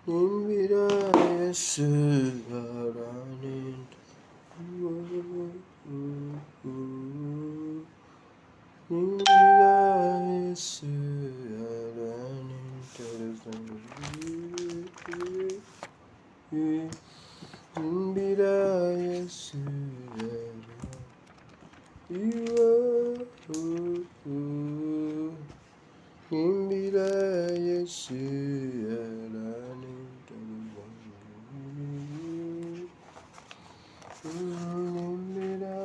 Nyimbira Yesu Nyimbira Yesu Nyimbira Yesu Nyimbira Yesu Nyimbira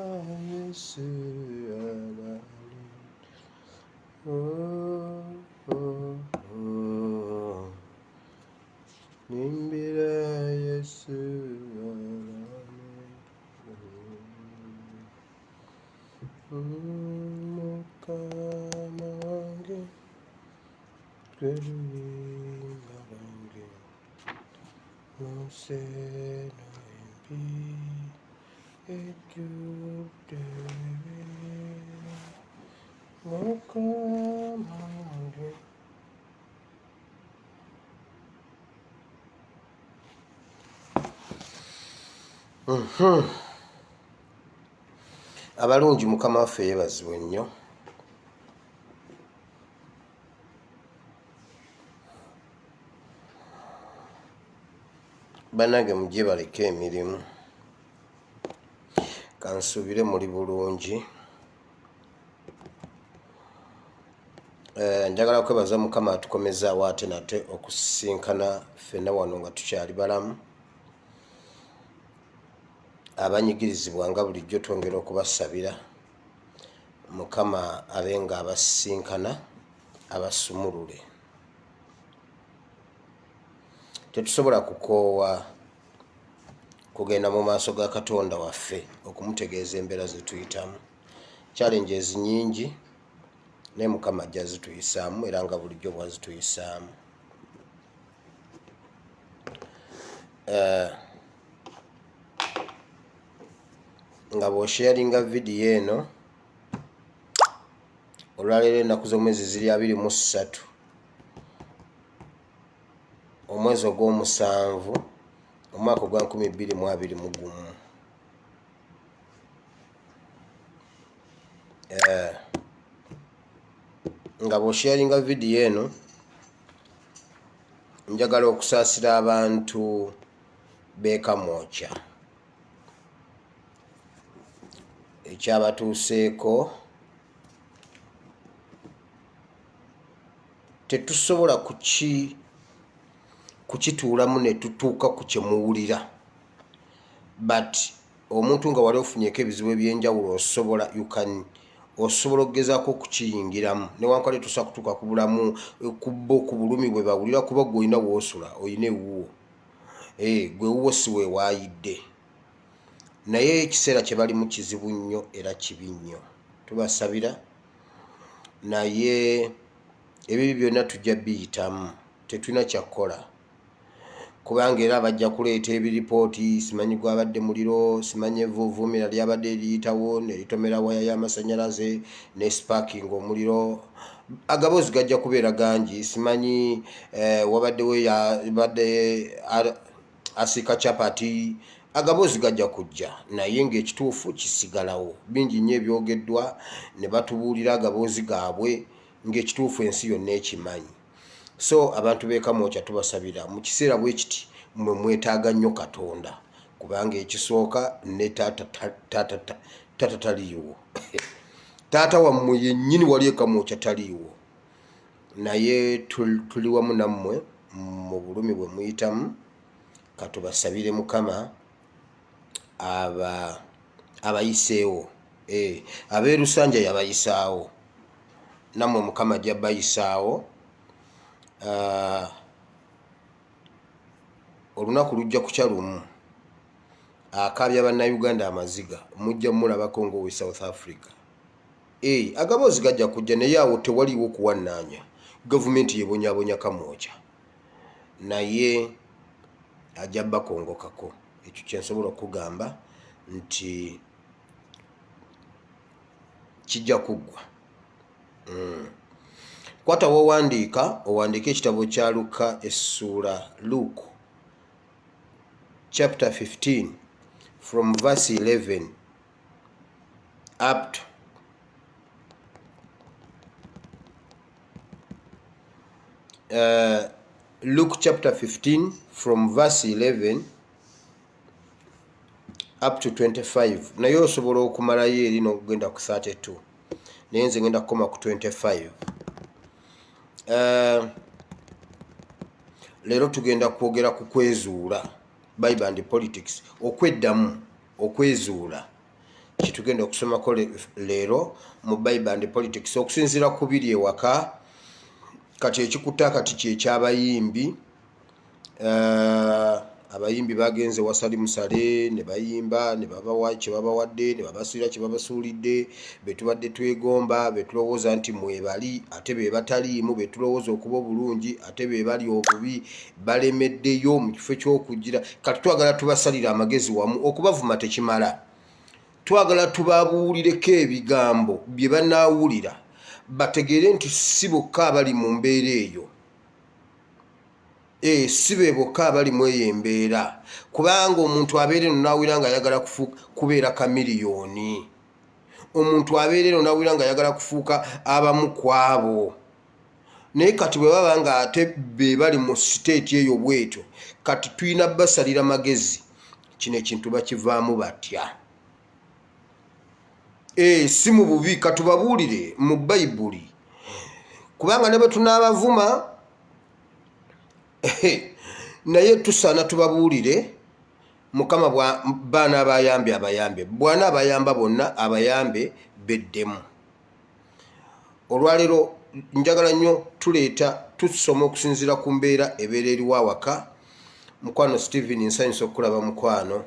Yesu Nyimbira Yesu Mukama wange gwe luyimba lwange mu nsi eno embi ejjudde ebibi. Mukama wange. Abalungi Mukama waffe yeebazibwe nnyo. Bannange mujje baleke emirimu. Kansuubire muli bulungi. Eh, njagala kwebaza Mukama atukomezaawo ate nate okusisinkana ffenna wano nga tukyali balamu. Abanyigirizibwa nga bulijjo twongera okubasabira Mukama abe nga abasisinkana abasumulule. Tetusobola kukoowa kugenda mu maaso ga Katonda waffe okumutegeeza embeera ze tuyitamu. Challenges nyingi naye Mukama ajja zituyisaamu era nga bulijjo bwazituyisaamu. Nga bw'osheyaringa vidiyo eno olwaleero ennaku z'omwezi ziri 23 omwezi ogw'omusanvu omwaka ogwa 2021. Eh, nga bw'osheyaringa vidiyo eno njagala okusaasira abantu b'e Kamwokya ekyabatuuseeko tetusobola kuki kukituulamu ne tutuuka ku kye muwulira but omuntu nga wali ofunyeeko ebizibu eby'enjawulo osobola you can osobola okugezaako okukiyingiramu newankubadde tosobola kutuuka ku bulamu ku bo ku bulumi bwe bawulira kuba gwe olina w'osula olina ewuwo eh, gwe ewuwo si weewaayidde naye ekiseera kye balimu kizibu nnyo era kibi nnyo tubasabira naye ebibi byonna tujja biyitamu tetulina kyakukola kubanga era bajja kuleeta ebiripooti simanyi gwabadde muliro simanyi evvuuvuumira lyabadde liyitawo ne litomera waya y'amasannyalaze ne sparking omuliro agaboozi gajja kubeera gangi simanyi eh, wabaddewo yabadde asiika chapati agaboozi gajja kujja naye ng'ekituufu kisigalawo bingi nnyo ebyogeddwa ne batubuulira agaboozi gaabwe ng'ekituufu ensi yonna ekimanyi So abantu b'e Kamwokya tubasabira mu kiseera bwe kiti mmwe mwetaaga nnyo Katonda kubanga ekisooka ne taata taata taata taliiwo taata wammwe yennyini wali e Kamwokya taliiwo naye tuli wamu nammwe mu bulumi bwe muyitamu katubasabire Mukama aba abayiseewo eh, ab'e Lusanja yabayisaawo nammwe Mukama ajja bayisaawo. Ah, olunaku lujja kukya lumu akaabya bannayuganda amaziga mujja mulabako ng'owe South Africa. Eh, agaboozi gajja kujja naye awo tewaliiwo kuwannaanya gavumenti yebonyabonya Kamwokya naye ajja bakongokako ekyo kyensobola okukugamba nti. Kijja kuggwa. Kwata w'owandiika, owandiike ekitabo kya Lukka essuula Luke chapter 15 from verse 11 up to Luke chapter 15 from verse 11 up to 25. Naye osobola okumalayo eri n'okugenda ku 32, naye nze ngenda kukoma ku 25. Leero tugenda kwogera ku kwezuula, Bible and politics, okweddamu okwezuula kyetugenda okusomako leero mu Bible and politics, okusinziira ku biri ewaka. Kati ekikuta kati kyekyabayimbi. Abayimbi bagenze wasali musale ne bayimba ne babawa kye babawadde ne babasuulira kye babasuulidde. Be tubadde twegomba, be tulowooza nti mwebali, ate be bataliimu. Be tulowooza okuba obulungi, ate be bali obubi, balemeddeyo mu kifo ky'okugira. Kati twagala tubasalire amagezi wamu. Okubavuma tekimala, twagala tubabuulireko ebigambo bye banaawulira, bategeere nti si bokka abali mu mbeera eyo. Si be bokka abali mu eyo embeera, kubanga omuntu abeera eno n'awulira ng'ayagala kubeera kamiliyoni, omuntu abeera eno n'awulira ng'ayagala kufuuka abamu ku abo. Naye kati bwe baba nga ate be bali mu siteeti eyo bwetyo, kati tulina basalira magezi, kino ekintu bakivaamu batya? Si mu bubi, katubabuulire mu Bayibuli, kubanga ne bwe tunaabavuma naye tusaana tubabuulire. Mukama baana abayambye abayambe, bwana abayamba bonna abayambe beddemu. Olwaleero njagala nnyo tuleeta tusoma okusinziira ku mbeera ebeera eriwo awaka. Mukwano Steven, nsanyusa okukulaba mukwano.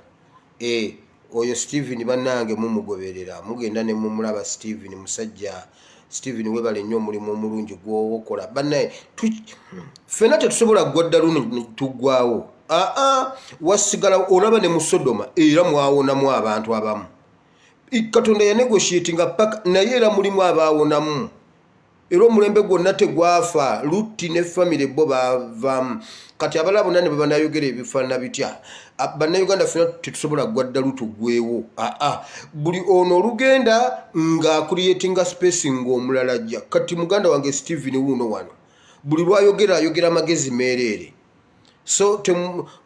Oyo Steven bannange mumugoberera, mugenda ne mumulaba. Steven musajja, Steven webale nnyo omulimu omulungi gwowokola. Bannaye, ffenna tetusobola kugwa ddalu tuggwawo. Aa, wasigala olaba ne mu Sodoma era mwawonamu abantu abamu. Katonda yanegotiatinga paka, naye era mulimu abaawonamu, era omulembe gwonna tegwafa. Lutti ne famire bo bavaamu. Kati abalala bonna ne babanayogera ebifaanana bitya, Bannayuganda ffena tetusobola kugwa ddalu tuggwewo. Aa, buli ono olugenda ng'acreatinga space ng'omulala ajja. Kati muganda wange Steven wuuno wano, buli lwayogera ayogera amagezi meereere. So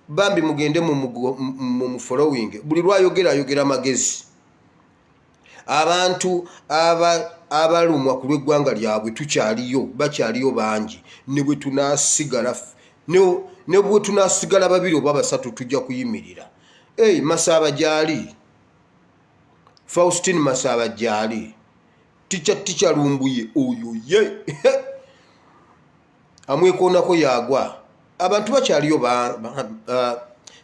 bambi mugende mu following, buli lwayogera ayogera amagezi. Abantu abalumwa ku lw'eggwanga lyabwe tukyaliyo, bakyaliyo bangi. Ne bwe tunaasigala ne bwe tunaasigala babiri oba basatu, tujja kuyimirira. Ei, Masaaba gyali, Faustin Masaaba gyali, tica Lumbuye oyo ye amwekoonako yagwa. Abantu bakyaliyo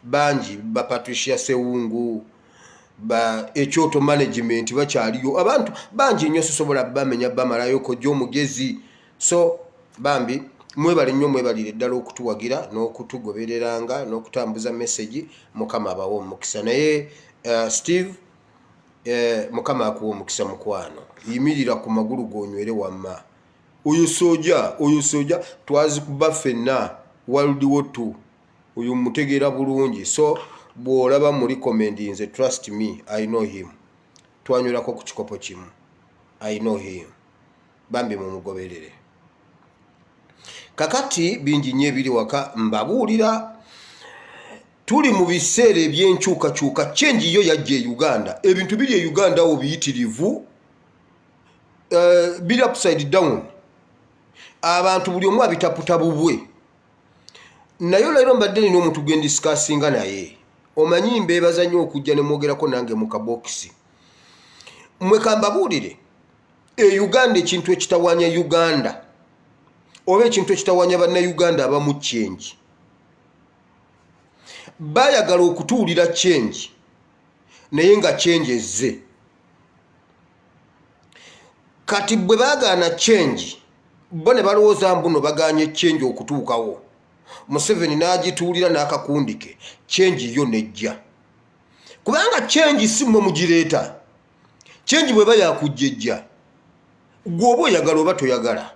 bangi, ba Patricia Sewungu, ba Ekyoto management bakyaliyo, abantu bangi nnyo, sisobola bamenya bamalayo. Kojja omugezi. So bambi mwebale nnyo, mwebalire ddala okutuwagira n'okutugobereranga n'okutambuza message. Mukama abawe omukisa. Naye Steve, Mukama akuwa omukisa mukwano. Yimirira ku magulu gonywere wamma. Oyo soja, oyo soja twazikuba ffenna World War II. Oyo mutegeera bulungi. So bw'olaba mu recommend nze, trust me, I know him. Twanywerako ku kikopo kimu, I know him. Bambi mumugoberere. Kakati bingi nnyo ebiri waka mbabuulira. Tuli mu biseera ebyenkyukakyuka. Change yo yajja e Uganda. Ebintu biri e Uganda awo biyitirivu, biri upside down. Abantu buli omu abitaputa bubwe. Naye olwaliro mbadde nina omuntu gwe ndiscussinga naye. Omanyi mbeebaza nnyo okujja ne mwogerako nange mu kabokisi. Mwe kambabuulire, e Uganda ekintu ekitawaanya Uganda oba ekintu ekitawaanya Bannayuganda abamu, change. Baayagala okutuwulira change, naye nga change ezze. Kati bwe baagaana change, bo ne balowooza mbuno bagaanye change okutuukawo. Museveni n'agituulira n'akakundi ke, change yo nejja. Kubanga change si mmwe mugireeta. Change bw'eba yakujja ejja. Gwe oba oyagala oba toyagala,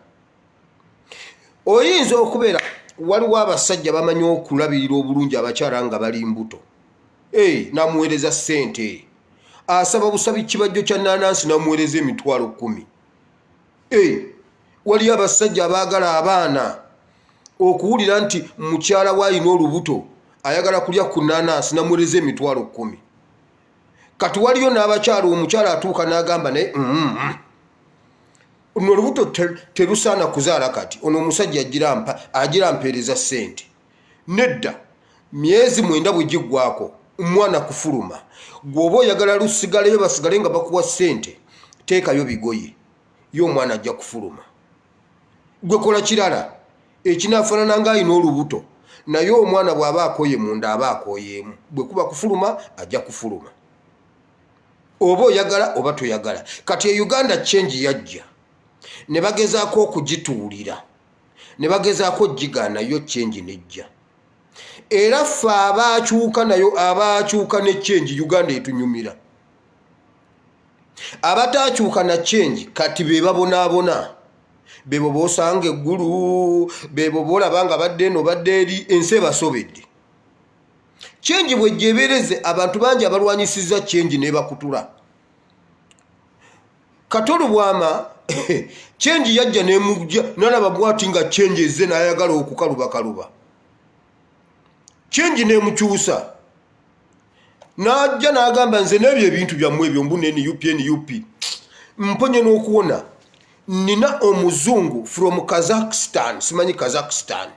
oyinza okubeera waliwo abasajja bamanyi okulabirira obulungi abakyala nga bali mbuto. Hey, namuweereza ssente, asaba busabi kibajjo kya nanansi, namuweereza 100,000. Hey, waliyo abasajja abaagala abaana, okuwulira nti mukyala we alina olubuto ayagala kulya ku nanansi, namuweereza 10,000. Kati waliyo n'abakyala, omukyala atuuka n'agamba naye ono olubuto terusaana kuzaala, kati ono omusajja agira mpeereza ssente. Nedda, myezi 9 bwe giggwako omwana kufuluma, gweoba oyagala lusigaleyo basigale nga bakuwa ssente, teekayo bigoye, ye omwana ajja kufuluma. Gwe kola kirala ekinaafaanana ng'alina olubuto, naye omwana bw'aba akooye munda aba akooyeemu, bwe kuba kufuluma ajja kufuluma, oba oyagala oba toyagala. Kati e Uganda change yajja ne bagezaako okugituulira, ne bagezaako ogigaana, yo change nejja. Era ffe abaakyuka nayo, abaakyuka ne change, Uganda etunyumira. Abataakyuka na change kati be babonaabona, bebo boosanga eggulu, bebo boolaba nga badde eno badde eri, ensi ebasobedde. Change bwejjebereze abantu bangi abalwanyisizza change nebakutula. Kato Lubwama change yajja nemujja nalaba bwati nga change ezze, nayagala okukalubakaluba, change nemukyusa, najja n'agamba nze n'ebyo ebintu byammwe ebyo mbu NUP NUP mponye n'okuwona, nina omuzungu from Kazakhstan, simanyi Kazakhstan,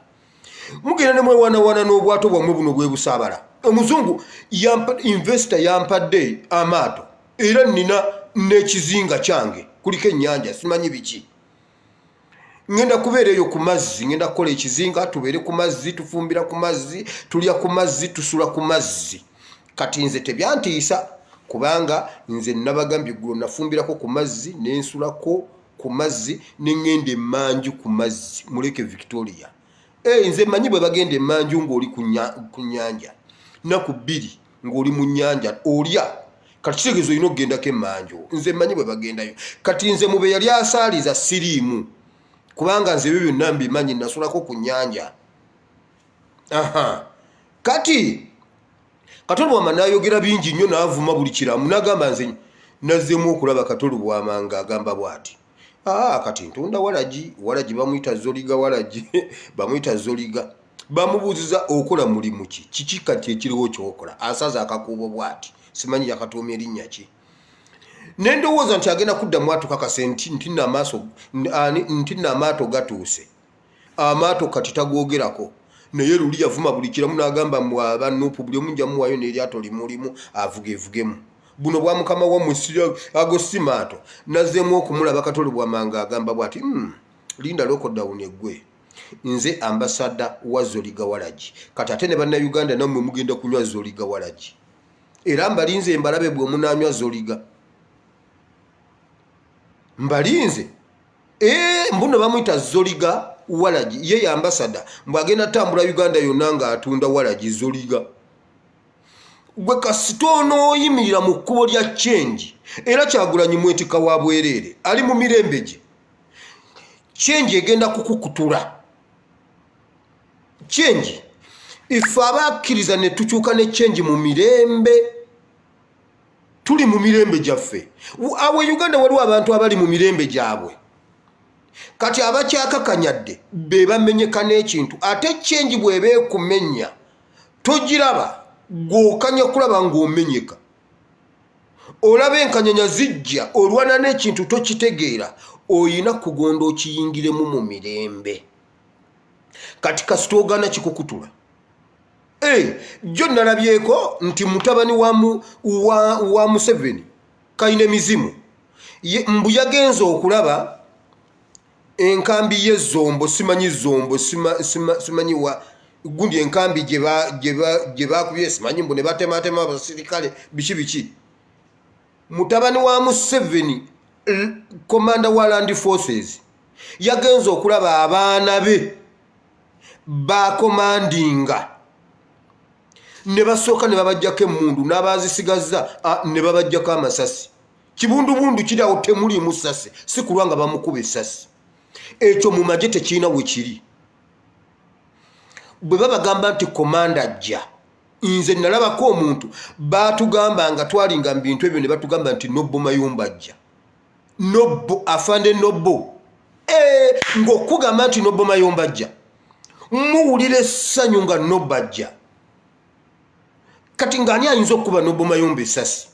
mugenda ne mwewanawana n'obwato bwammwe buno bwebusaabala. Omuzungu investor yampadde amaato, era nina n'ekizinga kyange kuliko ennyanja, simanyi biki, ŋŋenda kubeera eyo ku mazzi, ŋŋenda kukola ekizinga tubeere ku mazzi, tufumbira ku mazzi, tulya ku mazzi, tusula ku mazzi. Kati nze tebyantiisa kubanga nze nabagambye eggulo nafumbirako ku mazzi, nensulako ku mazzi, neŋŋenda emmanju ku mazzi mu Lake Victoria. Hey, nze manyi bwe bagenda emmanju ng'oli ku nnyanja 2 ng'oli mu nnyanja olya, kati kitegeeza olina okugendako emmanju. Nze manyi bwe bagendayo. Kati nze mube yali asaaliza siriimu, kubanga nze ebyo byonna mbimanyi, nasulako ku nnyanja. Aha, kati Kato Lubwama n'ayogera bingi nnyo, n'avuma buli kiramu, n'agamba nze nazzeemu okulaba Kato Lubwama ng'agamba bw'ati, aa kati ntunda walagi, walagi bamuyita Zoliga, walagi bamuyita Zoliga. Bamubuuziza okola mulimu ki, kiki kati ekiriwo kyokola? Asaza akakuubo bw'ati, simanyi yakatuumya erinnya ki. Nendowooza nti agenda kuddamu atukakase nti nno amaaso nti nno amaato gatuuse, amaato kati tagoogerako. Naye luli yavuma buli kiramu n'agamba mwe aba NUP buli omu nja muwaayo n'eryato limulimu avugeevugemu, buno bwa mukama wammwe, ago si maato. Nazzeemu okumulaba Kato Lubwama nga agamba bw'ati, linda lockdown eggwe, nze ambassador wa Zoliga walagi, kati ate ne Bannayuganda nammwe mugenda kunywa Zoliga walagi, era mbalinze mbalabe bwe munaanywa Zoliga, mbalinze. Ee, mbuno bamuyita Zoliga walagi, ye ambassador, mbw agenda tambula Uganda yonna ng'atunda walagi Zoliga. Gwe kasita onooyimirira mu kkubo lya change, era Kyagulanyi mwetika wa bwereere, ali mu mirembe gye, change egenda kukukutula. Change ife abakkiriza ne tukyuka ne change mu mirembe, tuli mu mirembe gyaffe. Awo e Uganda waliwo abantu abali mu mirembe gyabwe, kati abakyakakanyadde be bamenyeka n'ekintu. Ate change bw'eba ekumenya togiraba, gw'okanya kulaba ng'omenyeka, olaba enkanyanya zijja, olwana n'ekintu tokitegeera, oyina kugonda okiyingiremu mu mirembe. Kati kasita ogaana kikukutula. Hey, jjo nalabyeko nti mutabani wa Museveni kayina emizimu, mbu yagenze okulaba enkambi y'ezombo, simanyi zombo, simanyi wa gundi, enkambi gye bakubye, simanyi mbu ne batematema abasirikale biki biki. Mutabani wa Museveni, commander wa land forces, yagenze okulaba abaana be bakomandinga ne basooka ne babajjako emmundu, n'abazisigaza ne babajjako amasasi. Kibundubundu kiri awo temuliimu ssasi, si kulwa nga bamukuba essasi. Ekyo mu magye tekirina we kiri. Bwe babagamba nti komanda ajja, nze nalabako omuntu baatugamba nga twalinga mu bintu ebyo ne batugamba nti Nobbo Mayombo ajja. Nobbo afande Nobbo eh, ng'okugamba nti Nobbo Mayombo ajja, muwulira essanyu nga Nobbo ajja. Kati ng'ani ayinza okukuba Nobbo Mayombo essasi?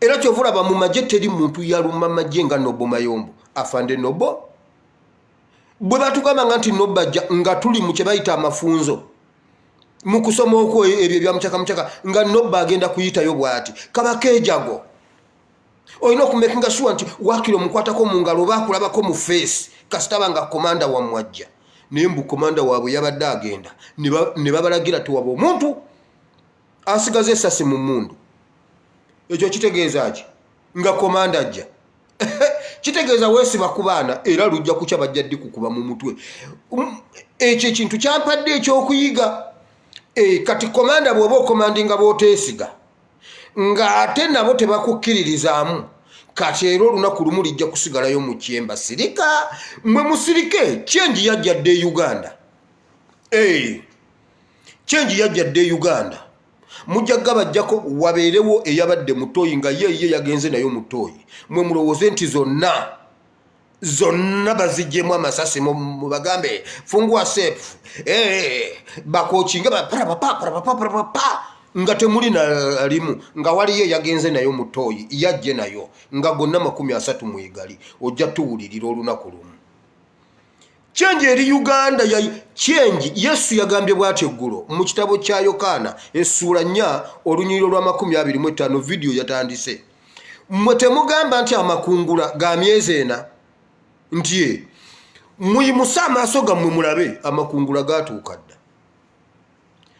Era kyova olaba mu magye teri muntu yaluma magye nga Nobbo Mayombo afande Nobbo. Bwe batugamba nga nti Nobbo ajja nga tuli mu kye bayita amafunzo mu kusoma okwo ebyo ebya mucaka mucaka, nga Nobbo agenda kuyitayo bw'ati kaba keejago. Olina okumakinga sure nti waakiri omukwatako mu ngalo oba akulabako mu feesi kasita nga komanda wammwe ajja. Naye mbu komanda waabwe yabadde agenda ne babalagira tewaba omuntu asigaza esasi mu mmundu. Ekyo kitegeeza ki? Nga komanda ajja kitegeeza weesiba ku baana era lujja kukya bajja ddi kukuba mu mutwe. Ekyo ekintu kyampadde ekyokuyiga. E, kati komanda bw'oba okomandinga bw'oteesiga ng'ate nabo tebakukkiririzaamu, kati era olunaku lumu lijja kusigalayo mu kyemba. Sirika mwe musirike, kyenji yajja dda e Uganda. E, kyenji yajja dda e Uganda. Mujja gabajjako wabeerewo eyabadde mu ttooyi nga ye ye yagenze nayo mu ttooyi. Mwe mulowooze nti zonna zonna baziggyemu amasasi, mubagambe fungua sefu eh, bakokinge parapapa nga temuli na limu, nga waliyo eyagenze nayo mu ttooyi yajje nayo nga gonna 30 mwegali. Ojja tuwulirira olunaku lumu. Kyenji eri Uganda ya kyenji. Yesu yagambye bw'ati eggulo mu kitabo kya Yokaana essuula 4 olunyiriro lwa 25. Vidiyo yatandise. Mmwe temugamba nti amakungula ga myezi ena? Nti e muyimuse amaaso gammwe mulabe, amakungula gaatuuka dda.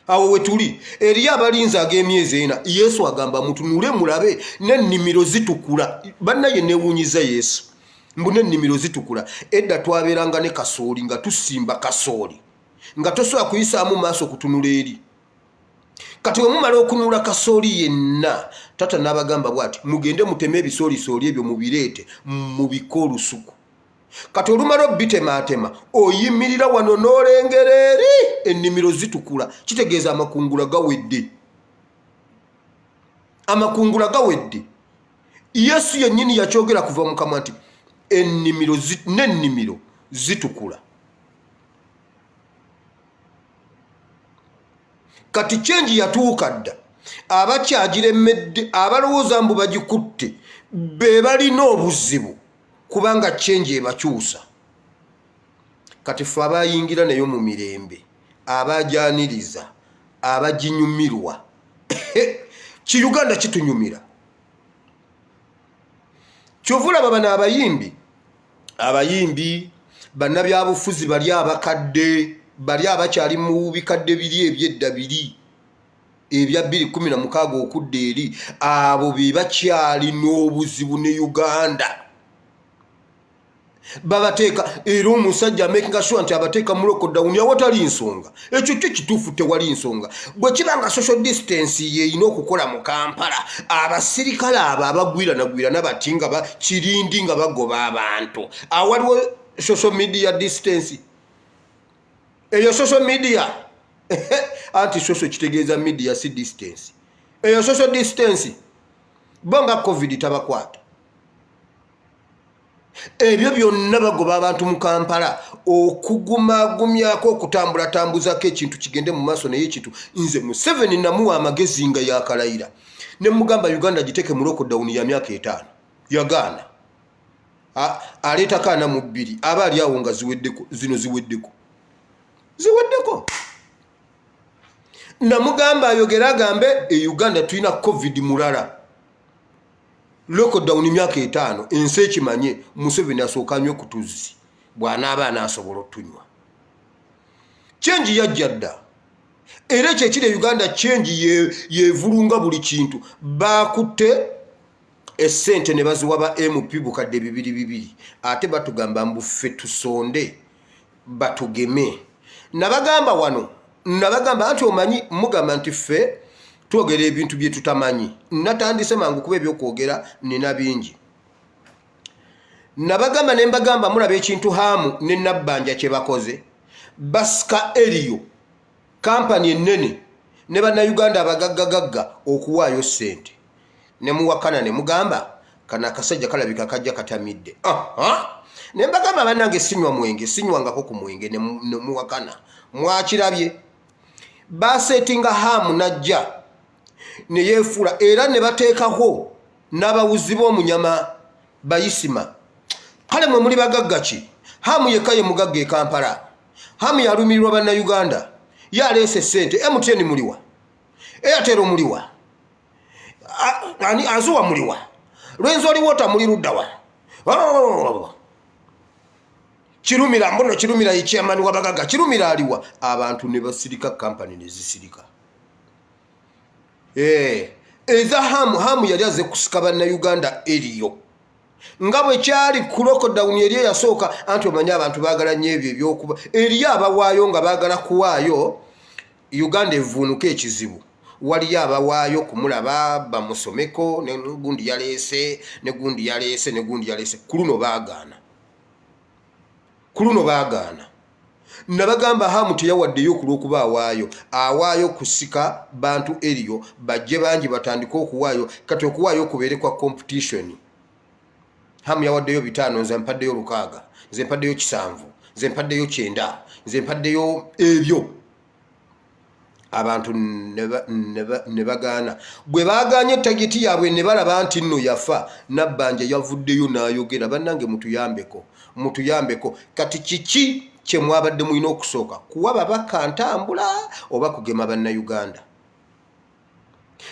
Awo we tuli eriyo abalinzi ag'emyezi ena. Yesu agamba mutunule mulabe, n'ennimiro zitukula. Bannaye neewuunyiza Yesu mbu n'ennimiro zitukula. Edda twabeeranga ne kasooli nga tusimba kasooli nga tosobola kuyisaamu maaso kutunula eri. Kati we mumala okunula kasooli yenna, tata n'abagamba bw'ati, mugende muteme ebisoolisooli ebyo mubireete mubike olusuku. Kati olumala obitematema oyimirira wano n'olengera eri ennimiro zitukula, kitegeeza amakungula gawedde, amakungula gawedde. Yesu yennyini yakyogera kuva mu kamwa nti ennimiro n'ennimiro zitukula. Kati kyenji yatuuka dda, abakyagiremedde abalowooza mbu bagikutte be balina obuzibu, kubanga kyenji ebakyusa. Kati ffe abayingira nayo mu mirembe, abajaniriza, abaginyumirwa, ki Uganda kitunyumira. Kyova olaba bano abayimbi, abayimbi bannabyabufuzi bali abakadde, bali abakyali mu bikadde biri ebyedda biri ebya 2016 okudda eri, abo be bakyalina obuzibu ne Uganda. Babateeka era omusajja amakinga sure nti abateeka mu lockdown awatali nsonga. Ekyo kyo kituufu, tewali nsonga. Bwe kiba nga social distance yeerina okukola mu Kampala, abasirikale abo abagwiranagwirana bati nga kirindi nga bagoba abantu, awaliwo social media distance eyo social media, anti social kitegeeza media si distance. Eyo social distance bo nga COVID tabakwata. Ebyo byonna bagoba abantu mu Kampala okugumagumyako okutambulatambuzako ekintu kigende mu maaso. Naye ekintu nze Museveni namuwa amagezi nga yakalayira ne mugamba Uganda giteeke mu lockdown ya myaka 5, yagaana. Aleetako 42 aba ali awo nga ziweddeko, zino ziweddeko, ziweddeko. Namugamba ayogere agambe e Uganda tulina COVID mulala, lockdown myaka 5, ensi ekimanye. Museveni asooka anywe ku tuzzi, bw'anaaba anaasobola otunywa. Kyenji yajja dda, era ekyo ekiri e Uganda kyenji yevulunga buli kintu. Bakutte essente ne baziwa ba MP 2000 2,000, ate batugamba mbu ffe tusonde batugeme. Nabagamba wano, nabagamba nti omanyi mugamba nti ffe Twogera ebintu bye tutamanyi. Natandise mangu kuba ebyokwogera nina bingi. Nabagamba ne mbagamba, mulaba ekintu Haamu ne Nabbanja kye bakoze, basika eriyo kampani ennene ne Bannayuganda abagaggagagga okuwaayo ssente, ne muwakana ne mugamba kano akasajja kalabika kajja katamidde. Ne mbagamba, bannange, sinywa mwenge, sinywangako ku mwenge. Ne muwakana. Mwakirabye, baseetinga Haamu najja ne yeefuula, era ne bateekako n'abawuzi b'omunyama bayisima. Kale mwe muli bagagga ki? Hamu yekka ye mugagga e Kampala. Hamu yalumirirwa Bannayuganda, ye aleese ssente. MTN muliwa? Airtel muliwa? Ani azuwa muliwa? Lwenzoli wota muli luddawa? Kirumira mbuno, Kirumira ye chairman w'abagagga. Kirumira aliwa? Abantu ne basirika, kampani ne zisirika. Eh, eza Hamu, Hamu yali aze kusika Bannayuganda eriyo nga bwe kyali ku lockdown eri eyasooka. Anti omanyi abantu baagala nnyo ebyo ebyokuba eriyo abawaayo nga baagala kuwaayo Uganda evuunuka ekizibu. Waliyo abawaayo kumulaba bamusomeko, ne gundi yaleese, ne gundi yaleese, ne gundi yaleese. Ku luno baagaana, ku luno baagaana. Nabagamba Hamu teyawaddeyo ku lw'okuba awaayo, awaayo kusika bantu eriyo bajje bangi batandike okuwaayo. Kati okuwaayo kubeere kwa competition. Hamu yawaddeyo 5, nze mpaddeyo 6, nze mpaddeyo 7, nze mpaddeyo 9, nze mpaddeyo ebyo. Abantu ne bagaana. Bwe bagaanye target yaabwe ne balaba nti nno yafa. Nabbanja yavuddeyo n'ayogera, bannange, mutuyambeko, mutuyambeko. Kati kiki kye mwabadde mulina okusooka kuwa babaka ntambula oba kugema Bannayuganda?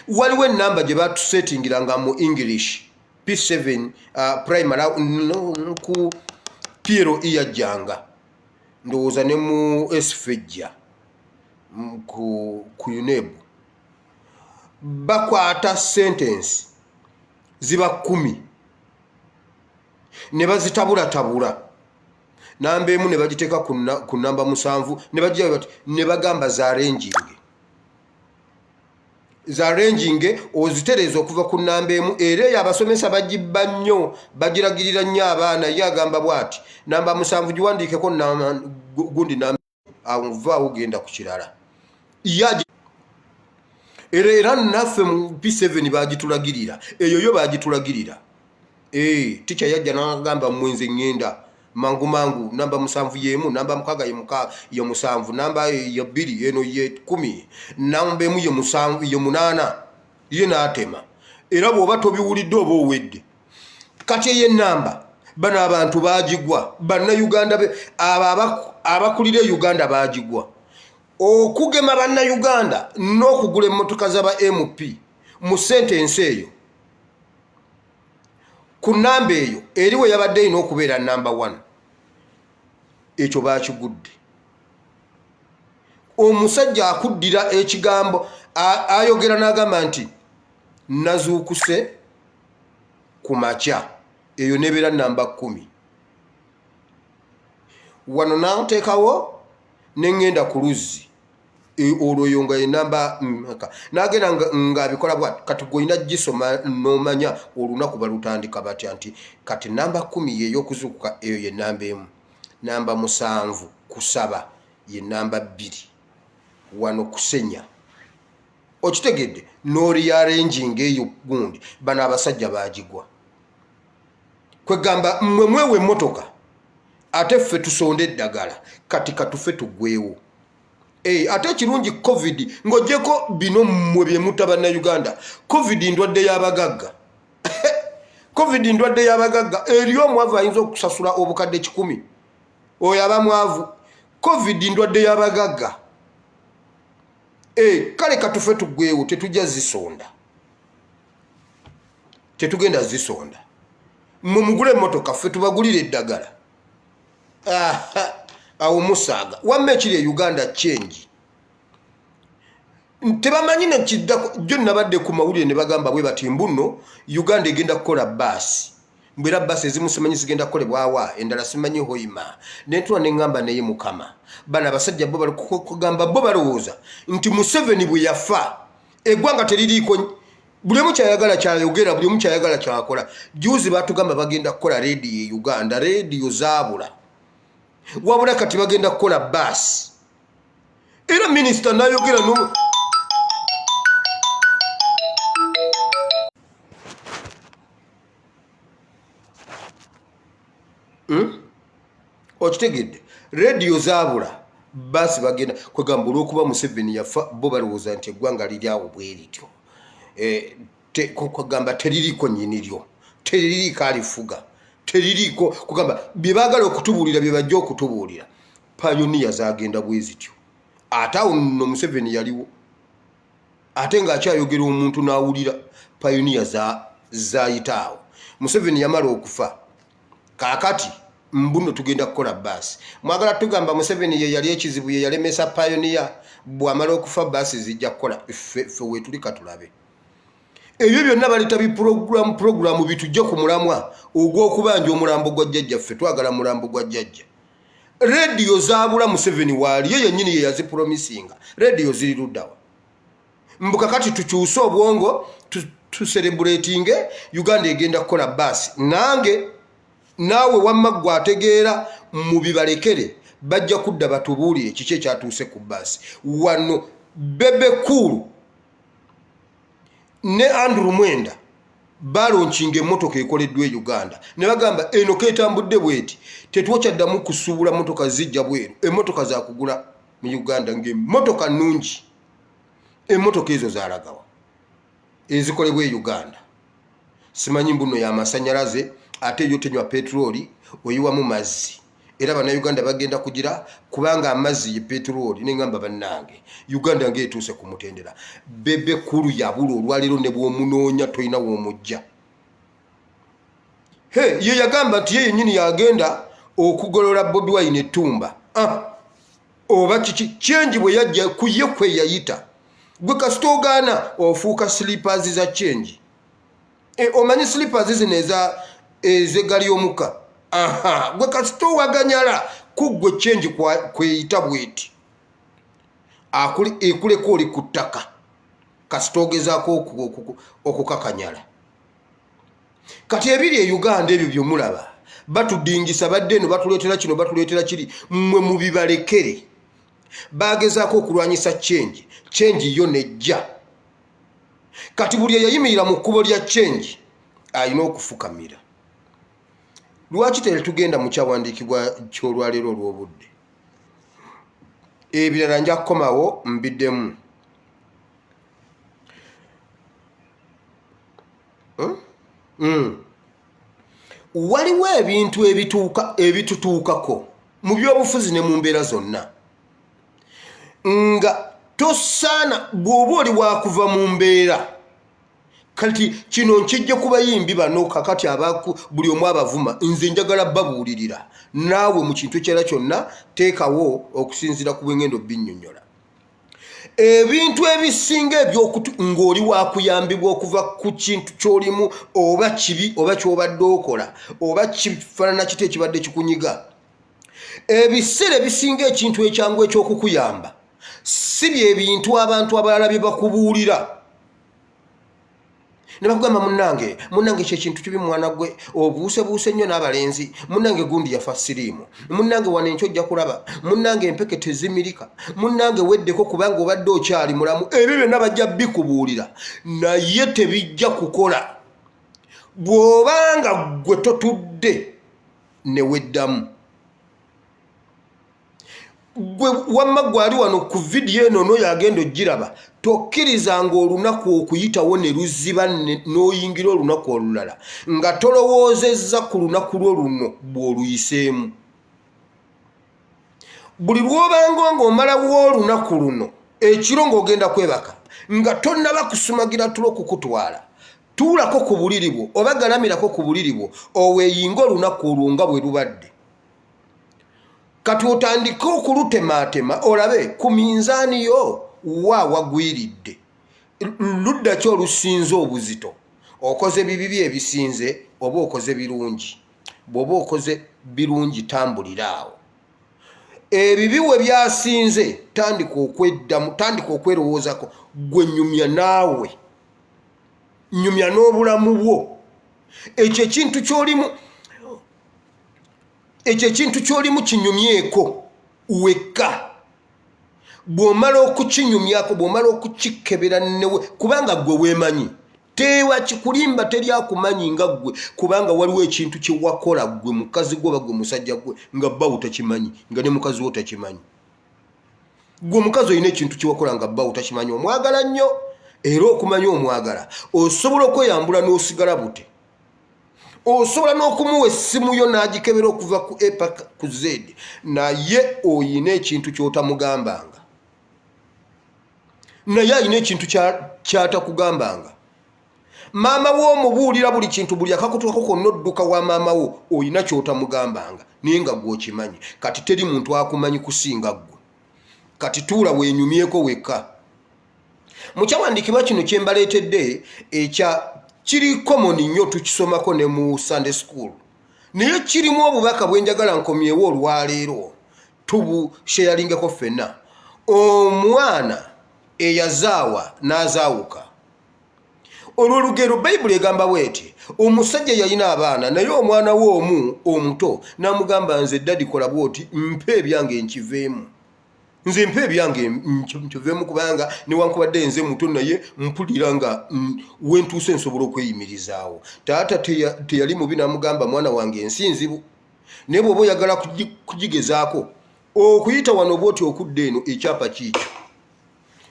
Waliwo enamba gye batusetingiranga mu English P7 primary no, ku PLE yajjanga, ndowooza ne mu sfejja ku UNEB bakwata sentence ziba 10 ne bazitabulatabula, namba 1 ne bagiteeka ku namba 7, ne bajja bati ne bagamba za ranging, za ranging ozitereeza okuva ku namba 1. Era eyo abasomesa bagibba nnyo, bagiragirira nnyo abaana. Ye agamba bw'ati, namba 7 giwandiikeko gundi namba awo, vaawo genda ku kirala. Era naffe mu P7 bagitulagirira eyo, yo bagitulagirira. Tica yajja nagamba, mwenze ŋŋenda mangu mangu, namba 7 yemu, namba 6 ye muka ye 7, namba ye 2 eno ye 10, namba 1 ye 7, ye 8. Ye n'atema, era bw'oba tobiwulidde oba owedde. Kati eyo enamba bano abantu bagigwa, Bannayuganda abo abakulira e Uganda bagigwa okugema Bannayuganda n'okugula emmotoka z'aba MP mu sente ensi eyo. Ku namba eyo eri we yabadde erina okubeera namba 1, ekyo bakigudde. Omusajja akuddira ekigambo, ayogera n'agamba nti nazuukuse ku makya, eyo nebeera namba 10, wano nanteekawo neŋŋenda ku luzzi. Olwo oyo nga enamba meka nagenda ng'abikola bwati. Kati gwolina gisoma n'omanya olunaku balutandika batya, nti kati namba 10 yeey'okuzuukuka, eyo ye namba 1, namba 7 kusaba, ye namba 2 wano kusenya. Okitegedde? N'orearranginga eyo gundi. Bano abasajja bagigwa. Kwegamba mmwe mwewa emmotoka, ate ffe tusonde eddagala. Kati katufe tuggwewo. Hey, ate ekirungi COVID, ng'ogyeko bino mmwe bye mutta Bannayuganda, COVID ndwadde y'abagagga. COVID ndwadde y'abagagga. Eri omwavu ayinza okusasula obukadde 100, oyo aba mwavu. COVID ndwadde y'abagagga. Hey, kale katufe tuggwewo, tetujja zisonda, tetugenda zisonda. Mmwe mugule emmotoka, ffe tubagulire eddagala. Awo musaaga. Wamma ekiri e Uganda change tebamanyi nekiddako. Jjo nabadde ku mawulire ne bagamba bwe bati mbuno Uganda egenda kukola baasi, mbwera baasi ezimu simanyi zigenda kukolebwawa, endala simanyi Hoima. Nentula neŋŋamba, naye Mukama, bano abasajja bo kugamba bo balowooza nti Museveni bwe yafa. Eggwanga teririiko, buli omu kyayagala kyayogera, buli omu kyayagala kyakola. Juzi batugamba bagenda kukola rediyo e Uganda, rediyo zaabula, wabula kati bagenda kukola baasi. Era minisita nayogera no Okitegedde? Rediyo zaabula, baasi bagenda kwegamba. Olwokuba Museveni yafa, bo balowooza nti eggwanga liri awo bwe lityo, kwegamba teririiko nyiniryo, teririiko alifuga, teririiko kugamba bye baagala okutubuulira bye bajja okutubuulira. Payoniya zagenda bwe zityo, ate awo nno Museveni yaliwo ate ng'akyayogera omuntu n'awulira. Payoniya zayita awo, Museveni yamala okufa. Kaakati mbuno tugenda kukola baasi. Mwagala tugamba Museveni ye yali ekizibu, ye yalemesa payoniya? Bw'amala okufa baasi zijja kukola. Ffe weetuli, katulabe ebyo byonna baleta bipuroguramu puroguramu bitujje ku mulamwa ogw'okubanja omulambo gwa jjajjaffe. Twagala mulambo gwa jjajja. Rediyo zaabula, Museveni waali ye yennyini ye yazipromisinga. Rediyo ziri luddawa? Mbu kakati tukyuse obwongo, tuserebuletinge Uganda egenda kukola baasi. Nange naawe wamma ggwe ategeera, mubibalekere, bajja kudda batubuulire kiki ekyatuuse ku baasi. Wano Bebe Cool ne Andrew Mwenda balonkinga emmotoka ekoleddwa e Uganda ne bagamba eno ketambudde bweti, tetwokyaddamu kusuubula motoka zijja bweru, emmotoka zakugula mu Uganda, ngaemmotoka nnungi. Emmotoka ezo zalagawa ezikolebwa e Uganda? Simanyi mbuno yamasanyalaze, ate yo tenywa petroli, oyiwamu mazzi. Era Bannayuganda bagenda kugira kubanga amazzi ye petroli. Nengamba bannange, Uganda ngaetuuse ku mutendera. Bebe Kulu yabula olwaleero, ne bwomunoonya tolina womujja. He ye yagamba nti ye yennyini yagenda okugolola Bobi Wine ettumba. Ah, oba kiki kyenji bwe yajja ku ye kwe yayita. Gwe kasita ogaana ofuuka slippers za kyenji. Omanyi slippers zino eza ezeggali y'omukka? Aha, gwe kasita owaganyala ku ggwe kyenji kweyita bweti, ekuleka oli ku ttaka kasita ogezaako okukakanyala. Kati ebiri e Uganda ebyo byemulaba batudingisa, badde eno batuleetera kino, batuleetera kiri, mmwe mubibalekere. Bagezaako okulwanyisa change, change yo nejja. Kati buli eyayimirira mu kkubo lya change alina okufukamira. Lwaki tetugenda mu kyawandiikibwa ky'olwaleero olw'obudde? Ebirala nja kukomawo mbiddemu. Hmm? Waliwo ebintu ebituuka ebitutuukako mu byobufuzi ne mu mbeera zonna nga tosaana bw'oba oli wakuva mu mbeera. Kati kino nkijja ku bayimbi bano kakati abaku buli omu abavuma. Nze njagala babuulirira, naawe mu kintu ekirala kyonna teekawo okusinziira ku bwengendo binnyonnyola ebintu ebisinga ebyokutu ng'oli wakuyambibwa okuva ku kintu ky'olimu, oba kibi oba ky'obadde okola oba kifaanana kiti ekibadde kikunyiga. Ebiseera ebisinga ekintu ekyangu eky'okukuyamba si bye bintu abantu abalala bye bakubuulira ne bakugamba, munnange, munnange, ekyo ekintu kibi, mwana gwe obuusebuuse nnyo n'abalenzi, munnange gundi yafa siriimu, munnange wano enkyo ojja kulaba, munnange empeke tezimirika, munnange weddeko kubanga obadde okyali mulamu. Ebyo byonna bajja bikubuulira, naye tebijja kukola bw'obanga ggwe totudde ne weddamu. Gwe wamma gwe ali wano ku vidiyo eno n'oyo agenda ogiraba, tokkirizanga olunaku okuyitawo ne luziba n'oyingira olunaku olulala nga tolowoozezza ku lunaku lwo luno bw'oluyiseemu. Buli lw'obanga ng'omalawo olunaku luno ekiro ng'ogenda kwebaka nga tonnaba kusumagira tulo kukutwala, tuulako ku buliri bwo oba galamirako ku buliri bwo oweeyinge olunaku olwo nga bwe lubadde. Kati otandike okulutemaatema olabe ku minzaani yo wa wagwiridde, ludda ki olusinze obuzito, okoze bibi bye ebisinze oba okoze birungi. Bw'oba okoze birungi, tambulira awo. Ebibi we byasinze, tandika okweddamu, tandika okwerowoozako gwe, nyumya naawe, nyumya n'obulamu bwo. Ekyo ekintu kyolimu, ekyo ekintu kyolimu kinyumyeko wekka. Bw'omala okukinyumyako, bw'omala okukikebera newe, kubanga gwe weemanyi, tewakikulimba, teri akumanyi nga ggwe, kubanga waliwo ekintu kye wakola ggwe mukazi gwe oba gwe musajja gwe nga bbawo takimanyi, nga ne mukazi wo takimanyi. Gwe omukazi olina ekintu kye wakola nga bbawo takimanyi, omwagala nnyo, era okumanya omwagala osobola okweyambula n'osigala bute, osobola n'okumuwa essimu yo n'agikebera okuva ku a paka ku z, naye oyina ekintu ky'otamugambanga, naye alina ekintu kyatakugambanga. Maama wo omubuulira buli kintu, buli akakutukako konna odduka wa maama wo, olina ky'otamugambanga naye nga gwe okimanyi. Kati teri muntu akumanyi kusinga ggwe. Kati tuula wenyumyeko wekka. Mu kyawandiikibwa kino kye mbaleetedde ekya kiri common nnyo, tukisomako ne mu Sunday school, naye kirimu obubaka bwe njagala nkomyewo olwaleero tubusheyaringeko ffenna. Omwana eyazaawa n'azaawuka. Olwo olugero Bayibuli egamba bweti: omusajja yalina abaana, naye omwana we omu omuto n'amugamba, nze daddy kola bwoti, mpa ebyange nkiveemu, nze mpa ebyange nkiveemu, kubanga newankubadde nze muto naye mpulira nga wentuuse nsobola okweyimirizaawo. Taata teyali mubi, n'amugamba, mwana wange, ensi nzibu, naye bw'oba oyagala kugigezaako okuyita wano bwoti okudda eno, ekyapa kiikyo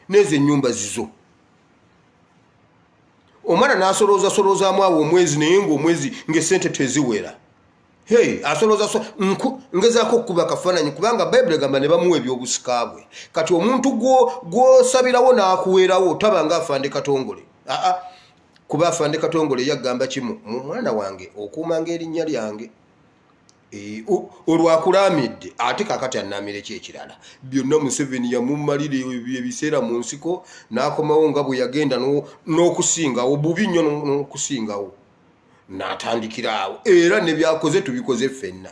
nezo ennyumba zizo. Omwana n'asolooza soloozaamu awo omwezi, naye ng'omwezi ng'essente teziwera. Hey, asolooza so, ngezaako okukuba akafaananyi, kubanga Bayibuli egamba ne bamuwa ebyobusika bwe. Kati omuntu gw'osabirawo n'akuweerawo taba nga Afande Katongole. Aa, kuba Afande Katongole yagamba kimu, mu mwana wange okuumanga erinnya lyange. Olwo akulaamidde, ate kakati annaamire ki ekirala? Byonna Museveni yamumalira ebiseera mu nsiko, n'akomawo nga bwe yagenda n'okusingawo bubi nnyo n'okusingawo, n'atandikira awo. Era ne byakoze tubikoze ffenna.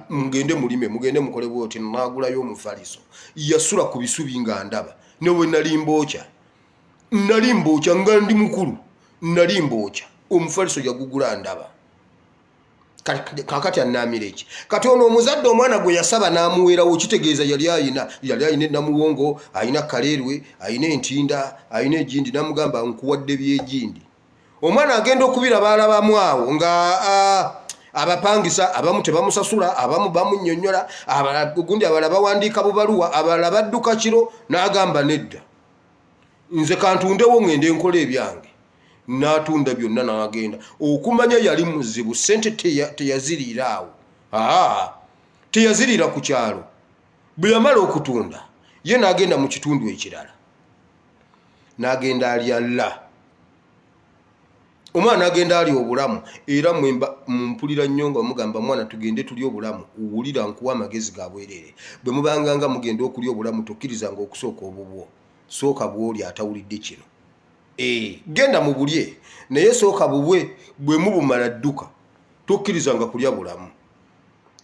Mugende mulime, mugende mukole bwoti. N'agulayo omufaliso, yasula ku bisubi nga ndaba ne we nali mbookya, nali mbookya nga ndi mukulu, nali mbookya omufaliso, yagugula ndaba. Kakati annaamira eki? Kati ono omuzadde omwana gwe yasaba n'amuweerawo, kitegeeza yali ayina, yali ayina enamuwongo, ayina kaleerwe, ayina entinda, ayina egindi, n'amugamba nkuwadde byegindi. Omwana agenda okubiraba, alabamu awo nga abapangisa abamu tebamusasula, abamu bamunnyonnyola, gundi, abalala bawandiika bubaluwa, abalala badduka kiro, n'agamba nedda, nze kantundewo ŋŋende nkola ebyange. N'atunda byonna n'agenda. Okumanya yali muzibu, ssente teyaziriira awo, aa teyaziriira ku kyalo. Bwe yamala okutunda ye n'agenda mu kitundu ekirala, n'agenda alya la omwana n'agenda alya obulamu. Era mwemba mumpulira nnyo nga mugamba, mwana tugende tulye obulamu, wulira nkuwa amagezi ga bwereere. Bwe mubanga nga mugenda okulya obulamu, tokkirizanga okusooka obubwo, sooka bw'oli atawulidde kino. Genda mu bulye, naye sooka bubwe, bwe mubumala dduka. Tokkirizanga kulya bulamu,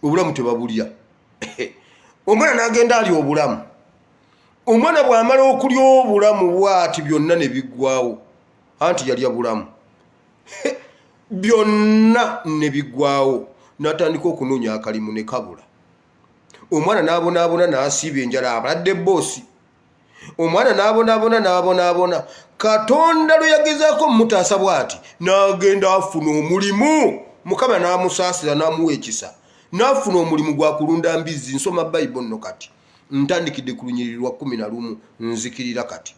obulamu tebabulya. Omwana n'agenda alya obulamu. Omwana bw'amala okulya obulamu bw'ati, byonna ne biggwawo, anti yalya bulamu, byonna ne biggwawo, n'atandika okunoonya akalimu ne kabula. Omwana n'abonaabona, n'asiiba enjala, abaladde boosi. Omwana n'abonaabona, n'abonaabona. Katonda lwe yagezaako omutaasa bw'ati, n'agenda afuna omulimu. Mukama n'amusaasira, n'amuwa ekisa, n'afuna omulimu gwa kulunda mbizzi. Nsoma Bayibuli nno, kati ntandikidde ku lunyiriri lwa 11, nzikirira. Kati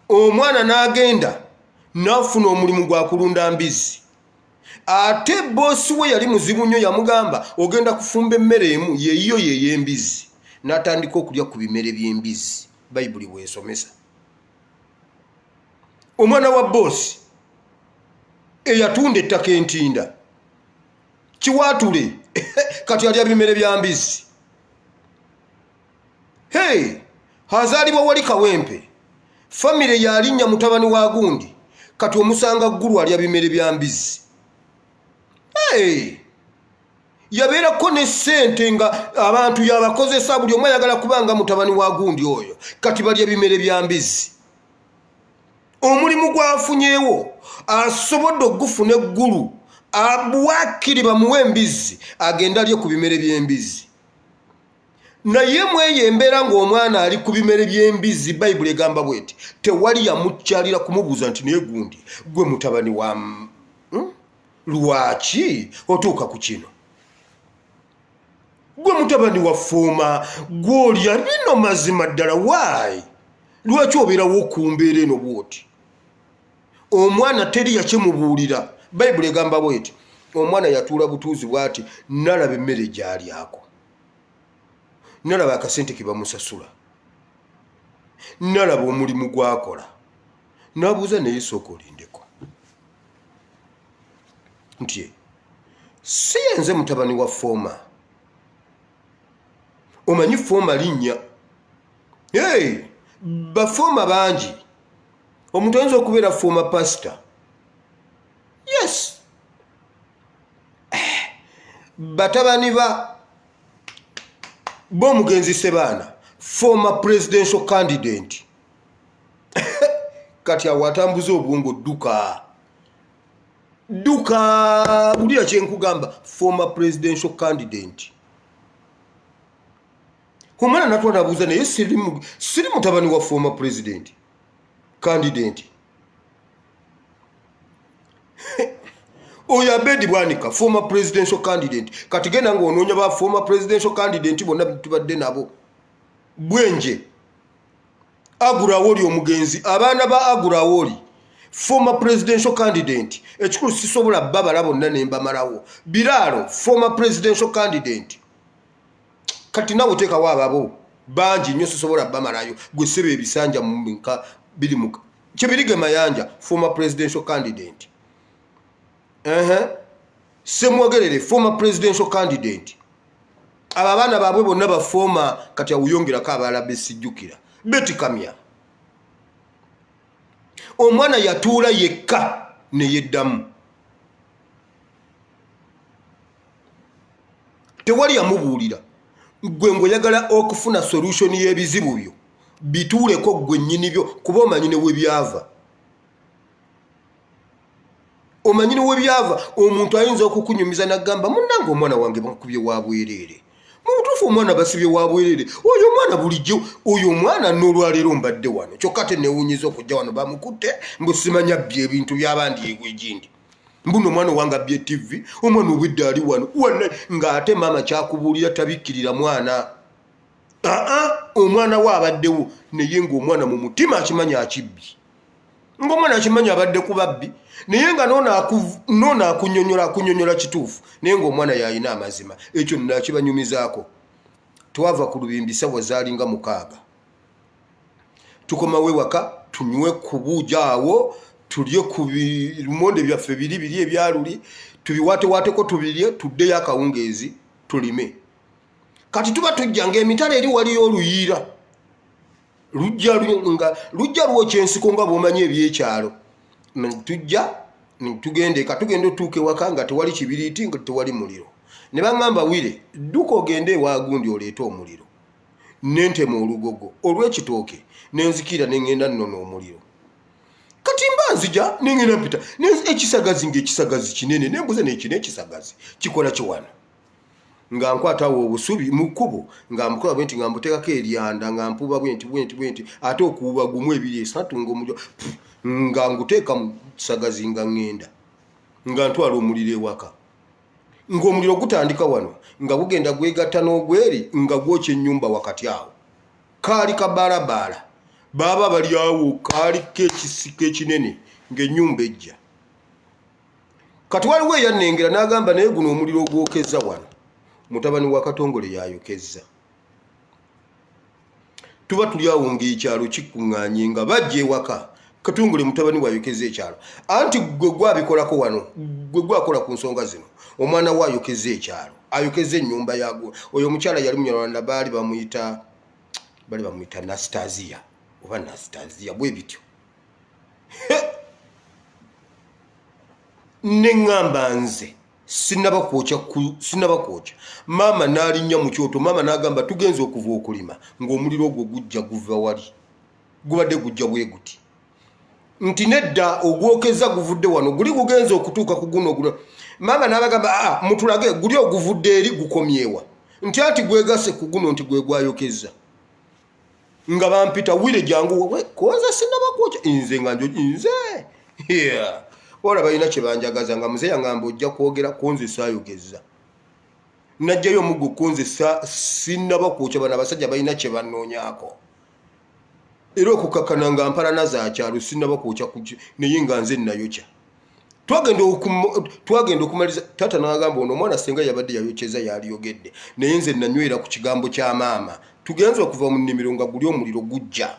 omwana n'agenda n'afuna omulimu gwa kulunda mbizzi, ate boosi we yali muzibu nnyo, yamugamba ogenda kufumba emmere emu yeyiyo yey'embizzi. N'atandika okulya ku bimere by'embizzi. Bayibuli bwesomesa. Omwana wa boosi eyatunda ettaka entinda kiwaatule, kati alya bimere bya mbizzi. Hey, azaalibwa wali Kawempe, famire yalinnya mutabani wa gundi, kati omusanga ggulu alya bimere bya mbizzi. Hey! Yabeerako ne ssente nga abantu yabakozesa, buli omu ayagala kubanga mutabani wa gundi oyo. Kati balya bimere bya mbizzi. Omulimu gwafunyewo asobodde okugufuna eggulu, abwakiri bamuwe embizzi agende alye ku bimere by'embizzi. Naye mweyo embeera ng'omwana ali ku bimere by'embizzi, Bayibuli egamba bweti, tewali yamukyalira kumubuuza nti naye gundi gwe mutabani wa Lwaki otuuka ku kino? Gwe mutabani wa Fuuma, gw'olya bino, mazima ddala waayi lwaki obeerawo ku mbeera eno bw'oti? Omwana teri yakimubuulira. Bayibuli egamba bweti, omwana yatuula butuuzi bw'ati nalaba emmere gy'alyako, nalaba akasente ke bamusasula, nalaba omulimu gw'akola, n'abuuza naye sooka olindeko nti si yenze mutabani wa Fooma? Omanyi Fooma linnya? Hey, bafooma bangi. Omuntu ayinza okubeera fooma pasita, yes, batabani ba b'omugenzi Sebaana, former presidential candidate. Kati awo atambuza obwongo, dduka dduka, wulira kyenkugamba, former presidential candidate. Omwana natwa nabuuza, naye siri mutabani wa former president candidate oyo Abedi Bwanika, former presidential candidate? Kati genda ngaonoonya ba former presidential candidate bonna tubadde nabo. Bwenje Agurawoli, omugenzi, abaana ba Agurawoli, former presidential candidate. Ekikulu sisobola babala bonna nembamalawo. Biraalo, former presidential candidate. Kati nawe teekawo ababo bangi nnyo, sisobola bamalayo. Gwe seba ebisanja nka biri mu Kibirige Mayanja, former presidential candidate. Semwogerere, former presidential candidate. Abo abaana baabwe bonna ba former. Kati awuyongerako abalala besijjukira, Beti Kamya. Omwana yatuula yekka neyeddamu, tewali yamubuulira. Gwe ng'oyagala okufuna solution y'ebizibu byo, bituuleko gwe nnyini byo, kuba omanyi ne we byava, omanyi ne we byava. Omuntu ayinza okukunyumiza n'agamba, munnange omwana wange bakubye wa bwereere. Mu butuufu omwana basibye wa bwereere. Oyo omwana bulijjo, oyo omwana n'olwaleero mbadde wano, kyokka ate newunyiza okujja wano bamukutte mbu simanya bbye ebintu by'abandi egwegindi, mbuno omwana owange abbye TV, omwana obwedde ali wano wala, ng'ate maama kyakubuulira tabikkirira mwana. Aa, omwana we abaddewo, naye ng'omwana mu mutima akimanyi akibbi, ng'omwana akimanyi abadde ku babbi, naye nga noono akunyonyola, akunyonyola kituufu, naye ng'omwana yalina amazima. Ekyo nakibanyumizaako. Twava ku lubimbi sawa zaalinga 6, tukomawo ewaka tunywe ku buugi awo, tulye ku birumonde byaffe biri biri ebyaluli, tubiwaatewateko tubirye, tuddeyo akawungeezi tulime. Kati tuba tujja ng'emitala eri waliyo oluyiira lujja nga lujja lwokya ensiko, nga bw'omanyi ebyekyalo. Tujja tugenda eka, tugenda otuuka ewaka nga tewali kibiriiti, nga tewali muliro. Ne baŋŋamba, wire dduka ogende ewa gundi oleete omuliro. Nentema olugogo olw'ekitooke, nenzikira, neŋŋenda nnona omuliro. Kati mba nzija, nengenda mpita ekisagazi, ngaekisagazi kinene, nembuuza, nekino ekisagazi kikola kiwano? Nga nkwata awo obusubi mu kkubo, nga mbukola bwe nti, nga mbuteekako eryanda, nga mpuuba bwe nti bwe nti bwe nti, ate okuwuba gumu, ebiri, esatu, ngaomuliro, nga nguteeka mu kisagazi, nga ŋŋenda nga ntwala omuliro ewaka, ng'omuliro gutandika wano nga gugenda gwegatta n'ogweri, nga gwokya ennyumba wakati awo. Kaali kabaalabaala, baaba bali awo, kaaliko ekisiko ekinene ng'ennyumba ejja. Kati waliwo eyannengera n'agamba, naye guno omuliro ogwokezza wano mutabani wa Katongole yayokezza. Tuba tuli awo ng'ekyalo kikuŋŋaanye, nga bajja ewaka, Katongole mutabani wayokeza ekyalo. Anti gwe gwabikolako wano, gwe gwakola ku nsonga zino, omwana we ayokeza ekyalo, ayokeza ennyumba yagwo. Oyo omukyala yali Munyarwanda, baali bamuyita, bali bamuyita Nastasia oba Nastasia, bwe bityo. Neŋŋamba nze Sinaba kwokya, sinaba kwokya. Maama n'alinnya mu kyoto, maama n'agamba tugenze okuva okulima ng'omuliro ogwo gujja guva wali, gubadde gujja bwe guti nti nedda ogwokeza guvudde wano, guli gugenze okutuuka ku guno guno. Maama n'abagamba aa mutulage guli oguvudde eri gukomyewa, nti anti gwegase ku guno nti gwe gwayokezza. Nga bampita wire jangu we koza sinaba kwokya, nze nga njo nze yeah. Wala balina kye banjagaza nga muzeeyi angamba ojja kwogera kunze saayogeza, najjayo omuggo kunze sinaba kwokya. Bano abasajja balina kye bannoonyaako era okukakkana nga mpalana za kyalo, sinaba kwokya naye nga nze nayokya. Twagenda okumaliriza, taata n'agamba ono omwana senga yabadde yayokyeza yaliyogedde, naye nze nanywera ku kigambo kya maama. Tugenze okuva mu nnimiro nga guli omuliro gujja.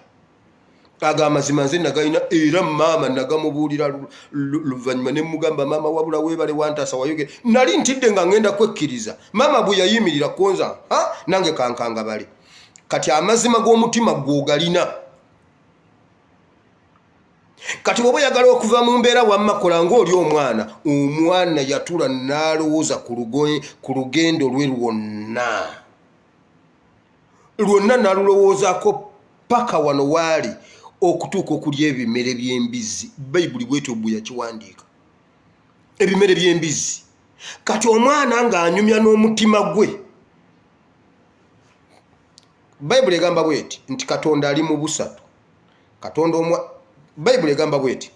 Ago amazima nze nagalina era maama nagamubuulira luvannyuma ne mugamba maama wabula weebale wantaasa wayogera, nali ntidde nga ngenda kwekkiriza. Maama bwe yayimirira konza ha nange kankanga bale. Kati amazima g'omutima gwogalina. Kati bw'oba oyagala okuva mu mbeera wamma kola ng'oli omwana. Omwana yatula n'alowooza ku lugendo lwe lwonna lwonna, n'alulowoozaako paka wano waali okutuuka okulya ebimere by'embizzi. Bayibuli bwetyo bwe yakiwandiika, ebimere by'embizzi. Kati omwana ng'anyumya n'omutima gwe, Bayibuli egamba bweti nti Katonda ali mu busatu. Katonda omwa, Bayibuli egamba bweti,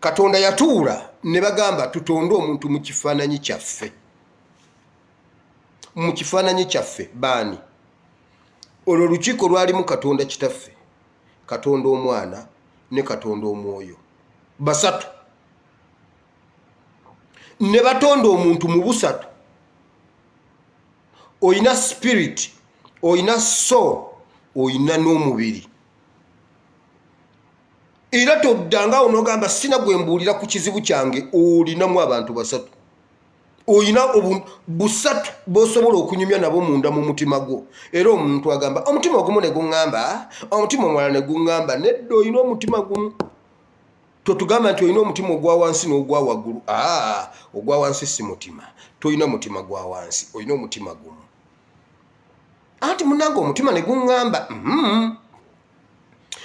Katonda yatuula ne bagamba tutonde omuntu mu kifaananyi kyaffe. Mu kifaananyi kyaffe baani? Olwo olukiiko lwalimu Katonda Kitaffe, Katonda Omwana ne Katonda Omwoyo, basatu ne batonda omuntu mu busatu. Olina spirit, olina soul, olina n'omubiri. Era toddangawo n'ogamba sina gwe mbuulira ku kizibu kyange. Olinamu abantu basatu, olina busatu b'osobola okunyumya nabo munda mu mutima gwo. Era omuntu agamba omutima ogumu ne guŋŋamba, omutima omulala ne guŋŋamba, nedda, olina omutima gumu. Totugamba nti olina omutima ogwa wansi n'ogwa waggulu. Aa, ogwa wansi si mutima, tolina mutima gwa wansi, olina omutima gumu. Anti munange omutima ne guŋŋamba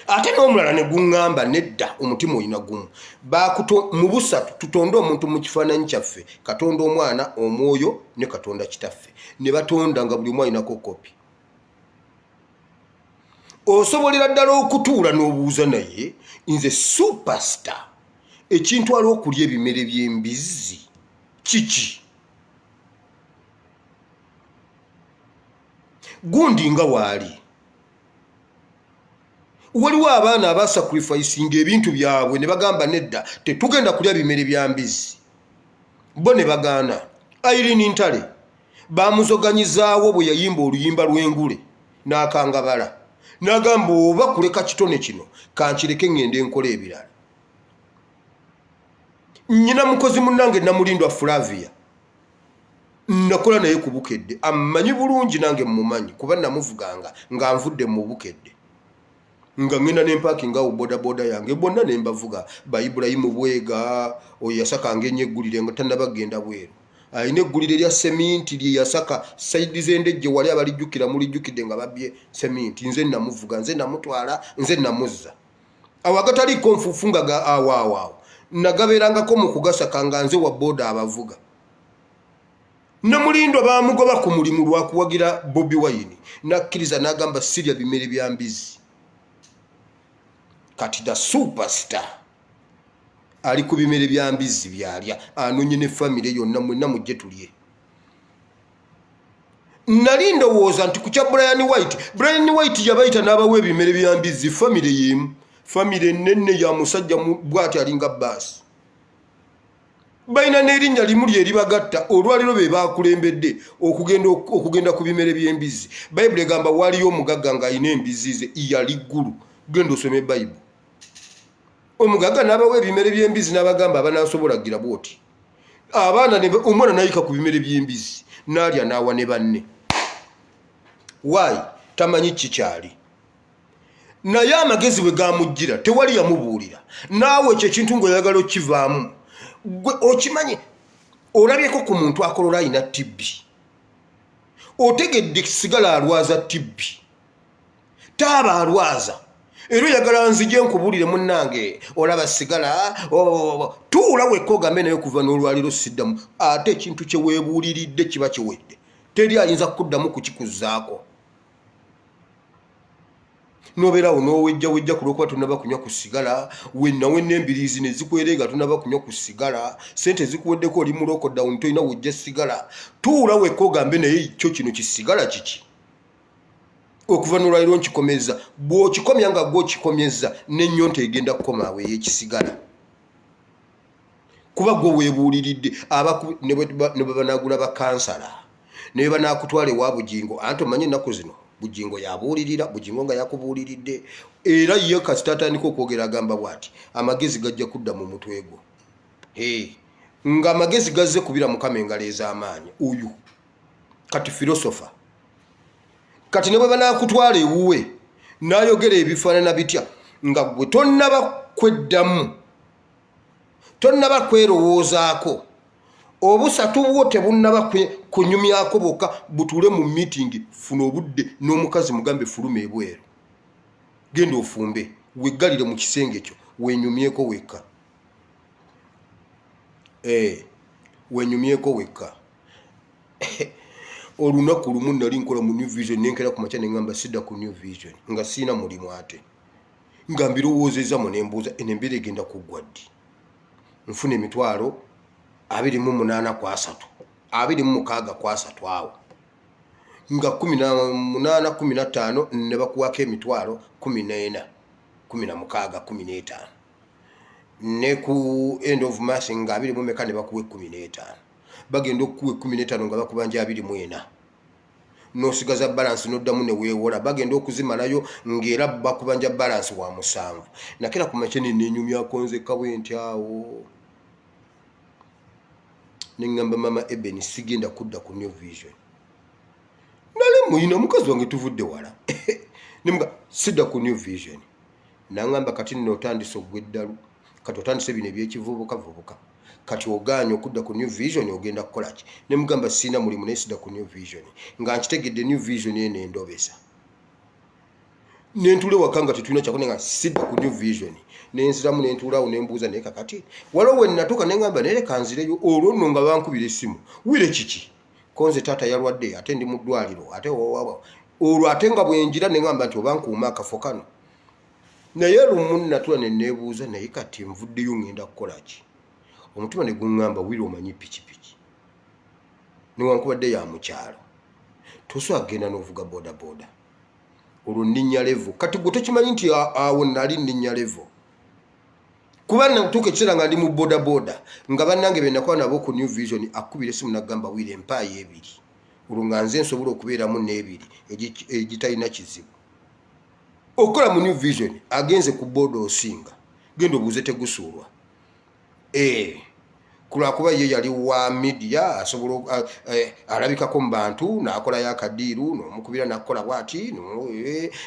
Ate n'omulala ne guŋŋamba nedda, omutima olina gumu. Bakuto mu busatu tutonde omuntu mu kifaananyi kyaffe, Katonda Omwana, Omwoyo ne Katonda Kitaffe, ne batonda nga buli omu alinako kopi. Osobolera ddala okutuula n'obuuza, naye nze superstar ekintwala okulya ebimere by'embizzi kiki? Gundi nga waali waliwo abaana abasacrificinga ebintu byabwe ne bagamba nedda, tetugenda kulya bimere bya mbizzi, bo ne bagaana. Irene Ntale bamuzoganyizaawo bwe yayimba oluyimba lw'engule n'akangabala n'agamba oba kuleka kitone kino kankireke ŋŋende nkola ebirala. Nnyina mukozi munnange Namulindwa Flavia nakola naye ku Bukedde, ammanyi bulungi nange mmumanyi kuba namuvuganga nga nvudde mu Bukedde nga ŋŋenda ne mpakinga awo bodaboda yange bonna ne mbavuga. Ba Ibulayimu Bwega oyo yasakanga ennyo eggulire nga tannaba kugenda bweru, alina eggulire lya seminti lye yasaka sayidi z'Endejje wali, abalijjukira mulijjukidde nga babbye seminti. Nze namuvuga, nze namutwala, nze namuzza awo agataliiko nfuufu nga ga awo awo awo nagabeerangako mu kugasaka nga nze wa booda abavuga. Namulindwa baamugoba ku mulimu lwa kuwagira Bobi Wine, n'akkiriza n'agamba sirya bimere bya mbizzi. Kati the superstar ali ku bimere bya mbizzi byalya, anonye ne famire yonna, mwenna mujje tulye. Nali ndowooza nti ku kya Brian White, Brian White yabayita n'abawa ebimere bya mbizzi, famire y'emu, famire ennene ya musajja bw'ati alinga bbaasi, balina n'erinnya limu lye libagatta. Olwaliro be bakulembedde okugenda ku bimere by'embizzi. Bayibuli egamba waaliyo omugagga ng'alina embizzi ze yali ggulu. Genda osome Bayibuli. Omugagga n'abawa ebimere by'embizzi n'abagamba abanaasobola gira bw'oti abaana, omwana n'ayika ku bimere by'embizzi n'alya n'awa ne banne. Waayi tamanyi kikyali naye amagezi bwe gamujjira tewali yamubuulira. Naawe ekyo ekintu ng'oyagala okivaamu gwe okimanyi. Olabyeko ku muntu akolola alina tibbi? Otegedde sigala alwaza tibbi, taaba alwaza, era oyagala nzije nkubuulire munnange, olaba sigala tuula wekka ogambe naye okuva n'olwaliro siddamu. Ate ekintu kye weebuuliridde kiba kiwedde, teri ayinza kukuddamu kukikuzaako. Nobeerawo nowejjawejja ku lwokuba tonaba kunywa ku sigala, wenna wenna embiriizi ne zikwereega, tonaba kunywa ku sigala, sente zikuweddeko, oli mu lockdown, tolina wojja sigala. Tuula wekka ogambe naye kyo kino kisigala kiki? Okuva nolwaliro nkikomeza. Bw'okikomya nga gwe okikomyezza, n'ennyonta egenda kukomaawo ey'ekisigala, kuba gwe weebuuliridde. Ne bwe banagula bakansala, ne bwe banaakutwala ewa Bugingo, anti omanyi ennaku zino Bugingo yabuulirira. Bugingo nga yakubuuliridde, era ye kasita atandika okwogera agamba bw'ati, amagezi gajja kudda mu mutwe gwo. Ng'amagezi gazze kubira Mukama engalo ez'amaanyi. Oyo kati filosofa. Kati ne bwe banaakutwala ewuwe n'ayogera ebifaanana bitya, nga gwe tonnaba kweddamu, tonnaba kwerowoozaako, obusatu bwo tebunnaba kunyumyako bwokka, butuule mu meeting. Funa obudde n'omukazi, mugambe fuluma ebweru, genda ofumbe, weggalire mu kisenge kyo, wenyumyeko wekka. Wenyumyeko wekka. Olunaku lumu nali nkola mu New Vision, nenkera ku makya neŋŋamba sidda ku New Vision, nga siina mulimu, ate nga mbirowoozezamu, nembuuza eno embeera egenda kuggwa ddi? Nfuna emitwalo 28 ku 30, 26 ku 30 awo, nga 18, 15, ne bakuwako emitwalo 14, 16, 15, ne ku end of month nga abiri mu meka ne bakuwa 15. Bagenda okukuwa 15 nga bakubanja 24, n'osigaza balance, n'oddamu ne weewola. Bagenda okuzimalayo ng'era bakubanja balance wa 7. Nakera ku makya ne neenyumyako nzekka bwe nti awo, ne ŋŋamba Mama Eben, sigenda kudda ku New Vision. Nali muyina mukazi wange, tuvudde wala, nemuga sidda ku New Vision. Naŋŋamba kati nno otandise ogwa eddalu, kati otandise bino ebyekivubukavubuka, kati ogaanye okudda ku New Vision, ogenda kukola ki? Ne mugamba siina mulimu, naye sidda ku New Vision, nga nkitegedde New Vision eno endobesa. Nentula ewaka nga tetulina kyakone, nga sidda ku New Vision. Nenziramu nentuulaawo, nembuuza naye kakati waliwo we natuuka neŋŋamba naye leka nzireyo. Olwo nno nga bankubira essimu, wire kiki konze taata yalwadde, ate ndi mu ddwaliro, ate olwo ate nga bwenjira neŋŋamba nti oba nkuuma akafo kano. Naye lumu natula ne neebuuza, naye kati nvuddeyo ŋŋenda kukola ki? Omutima ne guŋŋamba, wire omanyi pikipiki newankubadde ya mukyalo, tosobola kugenda n'ovuga bodaboda? Olwo nninnya level. Kati gwe tokimanyi nti awo nali nninnya level, kuba natuuka ekiseera nga ndi mu bodaboda, nga bannange be nakola nabo ku New Vision akubira esimu nagamba, wire empaayo ebiri. Olwo nga nze nsobola okubeeramu n'ebiri egitalina kizibu. Okukola mu New Vision agenze ku boda osinga, genda obuuze tegusuulwa. Kulwakuba ye yali wa media, asobola alabikako mu bantu, n'akolayo akadiiru n'omukubira n'akukola bwati,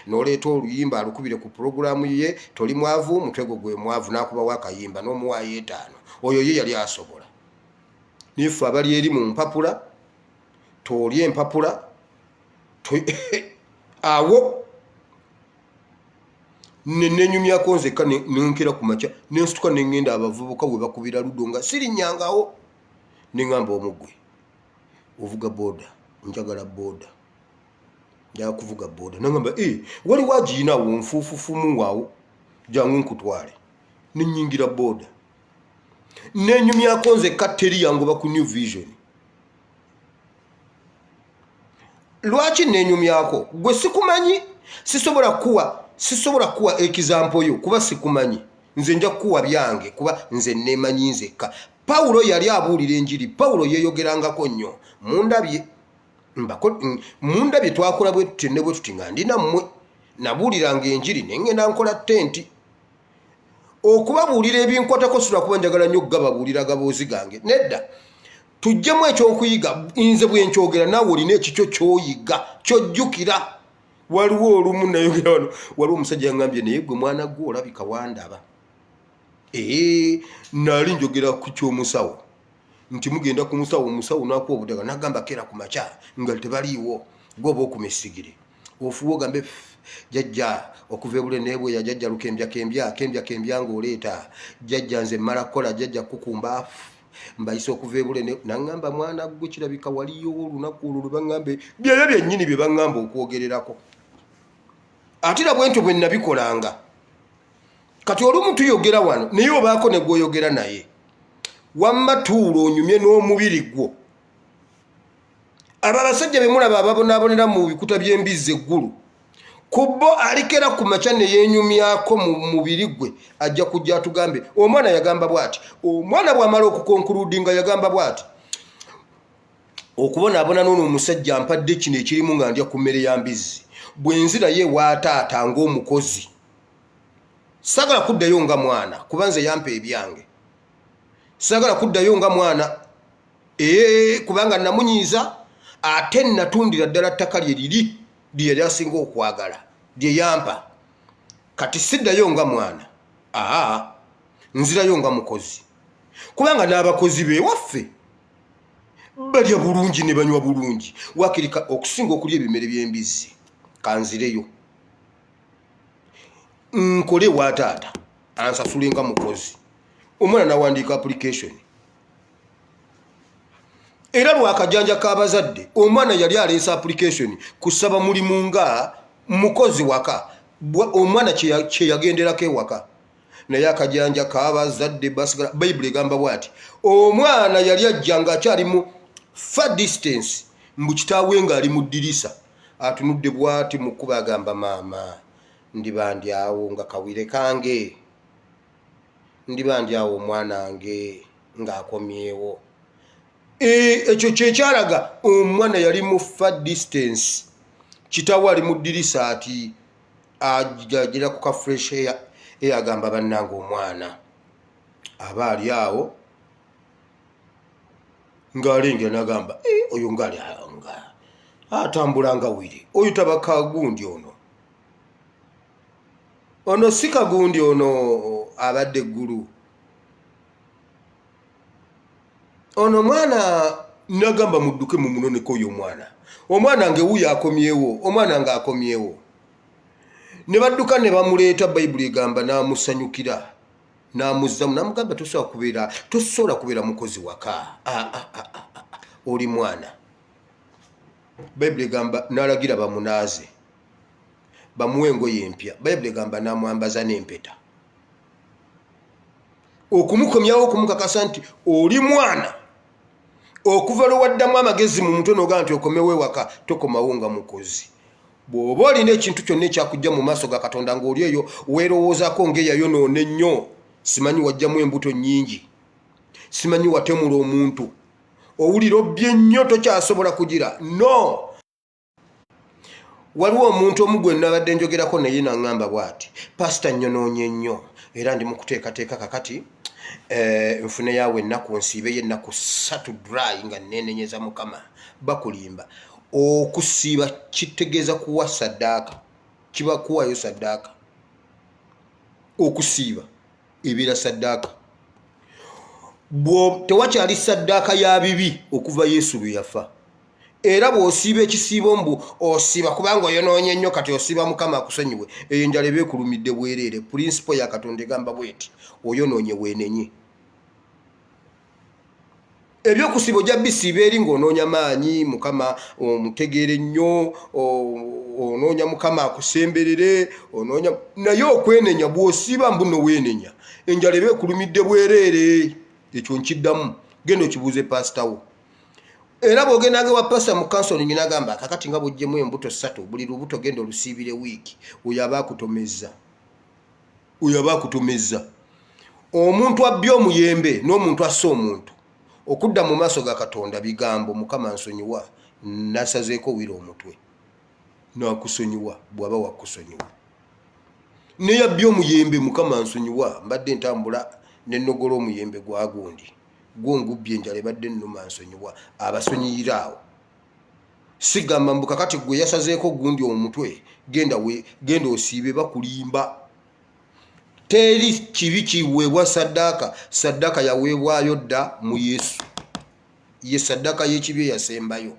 n'oleeta oluyimba alukubire ku puroguramu ye, toli mwavu, omutwe gwo gwe mwavu, n'akubawo akayimba n'omuwaayo 5. Oyo ye yali asobola. Naye ffe abali eri mu mpapula, toolya empapula awo. Nenenyumyako nzekka, nenkera ku makya, nensituka neŋŋenda abavubuka we bakubira ludo, nga sirinnyangawo. Neŋŋamba omugwe, ovuga boda? Njagala boda, njagala kuvuga boda. Nagamba e, waliwo agiyina awo nfuufufumu awo, jangu nkutwale. Nenyingira boda, nenyumyako nzekka, teri yangoba ku New Vision. Lwaki nenyumyako? Gwe sikumanyi, sisobola kuwa example yo kuba sikumanyi. Nze nja kukuwa byange kuba nze nemanyi nzekka. Pawulo yali abuulira enjiri, Pawulo yeeyogerangako nnyo, mundabye mundabye twakola bwe tuti ne bwe tuti, nga ndi nammwe, nabuuliranga enjiri, neŋŋenda nkola tenti okubabuulira ebinkwatako. Sula kuba njagala nnyo okugababuulira agaboozi gange, nedda. Tuggyemu ekyokuyiga. Nze bwe nkyogera, naawe olina ekikyo kyoyiga, kyojjukira. Waliwo olumu nayogera wano, waliwo omusajja yaŋambye, naye gwe mwana gwe olabika wandaba. Ee, naali njogera ku kyomusawo. Nti mugenda ku musawo, omusawo nakuwa obudagala nagamba keera ku makya nga tebaliiwo, gwoba okuma essigiri ofuwa ogambe, "Jjajja okuva ebule nebweya, jjajja lukembya kembya kembya kembya ng'oleeta, jjajja nze mmala kukola, jjajja kukumba mbayise okuva ebule." Naŋŋamba, "Mwana gwe, kirabika waliyo olunaku olwo lwe baŋŋambe byebyo byennyini bye baŋŋamba okwogererako." Ate era bwentyo bwe nabikolanga. Kati olumu tuyogera wano naye obaako ne gwoyogera naye, wamma tuula onyumye n'omubiri gwo. Abo abasajja be mulaba ababonaabonera mu bikuta by'embizzi eggulu, ku bo alikera ku makya ne yeenyumyako mu mubiri gwe, ajja kujja atugambe, "Omwana yagamba bw'ati." Omwana bw'amala okukonkuludinga yagamba bw'ati, "Okubonaabona n'ono omusajja mpadde kino ekirimu nga ndya ku mmere ya mbizzi. Bwe nzirayo ewa taata ng'omukozi, saagala kuddayo nga mwana, kuba nze yampa ebyange. Saagala kuddayo nga mwana, ee, kubanga namunyiiza, ate natundira ddala ttaka lye liri lye yali asinga okwagala lye yampa. Kati siddayo nga mwana, aa, nzirayo nga mukozi, kubanga n'abakozi bewaffe balya bulungi ne banywa bulungi wakirika okusinga okulya ebimere by'embizzi. Kanzireyo nkole wa taata ansasule nga mukozi." Omwana nawandiika application, era lwakajanja k'abazadde omwana yali aleesa application kusaba mulimu nga mukozi waka. Omwana kyeyagenderako ewaka, naye akajanja k'abazadde basigala. Bayibuli egamba bwati, omwana yali ajja ng'akyali mu far distance, mbu kitaawe ng'ali mu ddirisa atunudde bwati mu kkuba, agamba, "Maama, ndiba ndi awo nga kawire kange, ndiba ndi awo omwana wange ng'akomyewo." Ekyo kyekyalaga omwana yali mu far distance, kitaawe ali mu ddirisa ati agira ku ka fresh air, agamba, "Bannange, omwana aba ali awo ng'alengera." Nagamba, "Oyo ngaali nga atambula nga wire, oyo taba kagundi, ono ono si kagundi, ono abadde eggulu, ono mwana." Nagamba, "Mudduke mumunoneko oyo omwana, omwana nge wuyo akomyewo, omwana nga akomyewo." Ne badduka ne bamuleeta. Bayibuli egamba n'amusanyukira, n'amuzzamu, n'amugamba, "Tosobola kubeera mukozi waka. Ah, ah, ah, oli mwana." Bayibuli egamba n'alagira bamunaaze, bamuwe engoye empya. Bayibuli egamba n'amwambaza n'empeta okumukomyawo, okumukakasa nti oli mwana. Okuva lwe waddamu amagezi mu mutwe n'ogamba nti okomewo ewaka, tokomawo nga mukozi. Bw'oba olina ekintu kyonna ekyakujja mu maaso ga Katonda ng'oli eyo weerowoozaako ng'eyayonoona ennyo, simanyi wajjamu embuto nnyingi, simanyi watemula omuntu, owulira obbye nnyo, tokyasobola kugira no. Waliwo omuntu omu gwe nabadde njogerako naye naŋŋamba bw'ati, "Pasita, nnyonoonye nnyo era ndi mu kuteekateeka kakati nfuneyawo ennaku nsiibeyo ennaku 3 dry nga neenenyeza Mukama." Bakulimba. Okusiiba kitegeeza kuwa saddaaka, kiba kuwaayo saddaaka. Okusiiba ebeera saddaaka. Tewakyali saddaaka ya bibi okuva Yesu lwe yafa. Era bw'osiiba ekisiibo mbu osiiba kubanga oyonoonye nnyo, kati osiiba Mukama akusonyiwe, eyo enjala eba ekulumidde bwereere. Principle ya Katonda egamba bweti, oyonoonye, weenenye. Ebyokusiiba ojja bisiiba eri ng'onoonya maanyi, Mukama omutegeere nnyo, onoonya Mukama akusemberere, onoonya. Naye okwenenya, bw'osiiba mbu no weenenya, enjala eba ekulumidde bwereere. Ekyo nkiddamu, genda okibuuze pasitawo. Era bw'ogendanga ewa pasita mu counseling n'agamba, "Kakati nga bw'oggyemu embuto 3, buli lubuto genda olusiibire wiiki," oyo aba akutomezza, oyo aba akutomezza. Omuntu abbye omuyembe n'omuntu asse omuntu okudda mu maaso ga Katonda bigambo, "Mukama nsonyiwa, nasazeeko wira omutwe," nakusonyiwa bw'aba wakusonyiwa. Neyabbye omuyembe, "Mukama nsonyiwa, mbadde ntambula nenogola omuyembe gwa gundi, gwo ngubbye, enjala ebadde ennuma, nsonyiwa," abasonyiyira awo. Sigamba mbu kakati gwe yasazeeko gundi omutwe genda genda osiibe. Bakulimba. Teri kibi kiweebwa saddaaka. Saddaaka yaweebwayo dda mu Yesu. Ye saddaka y'ekibi eyasembayo.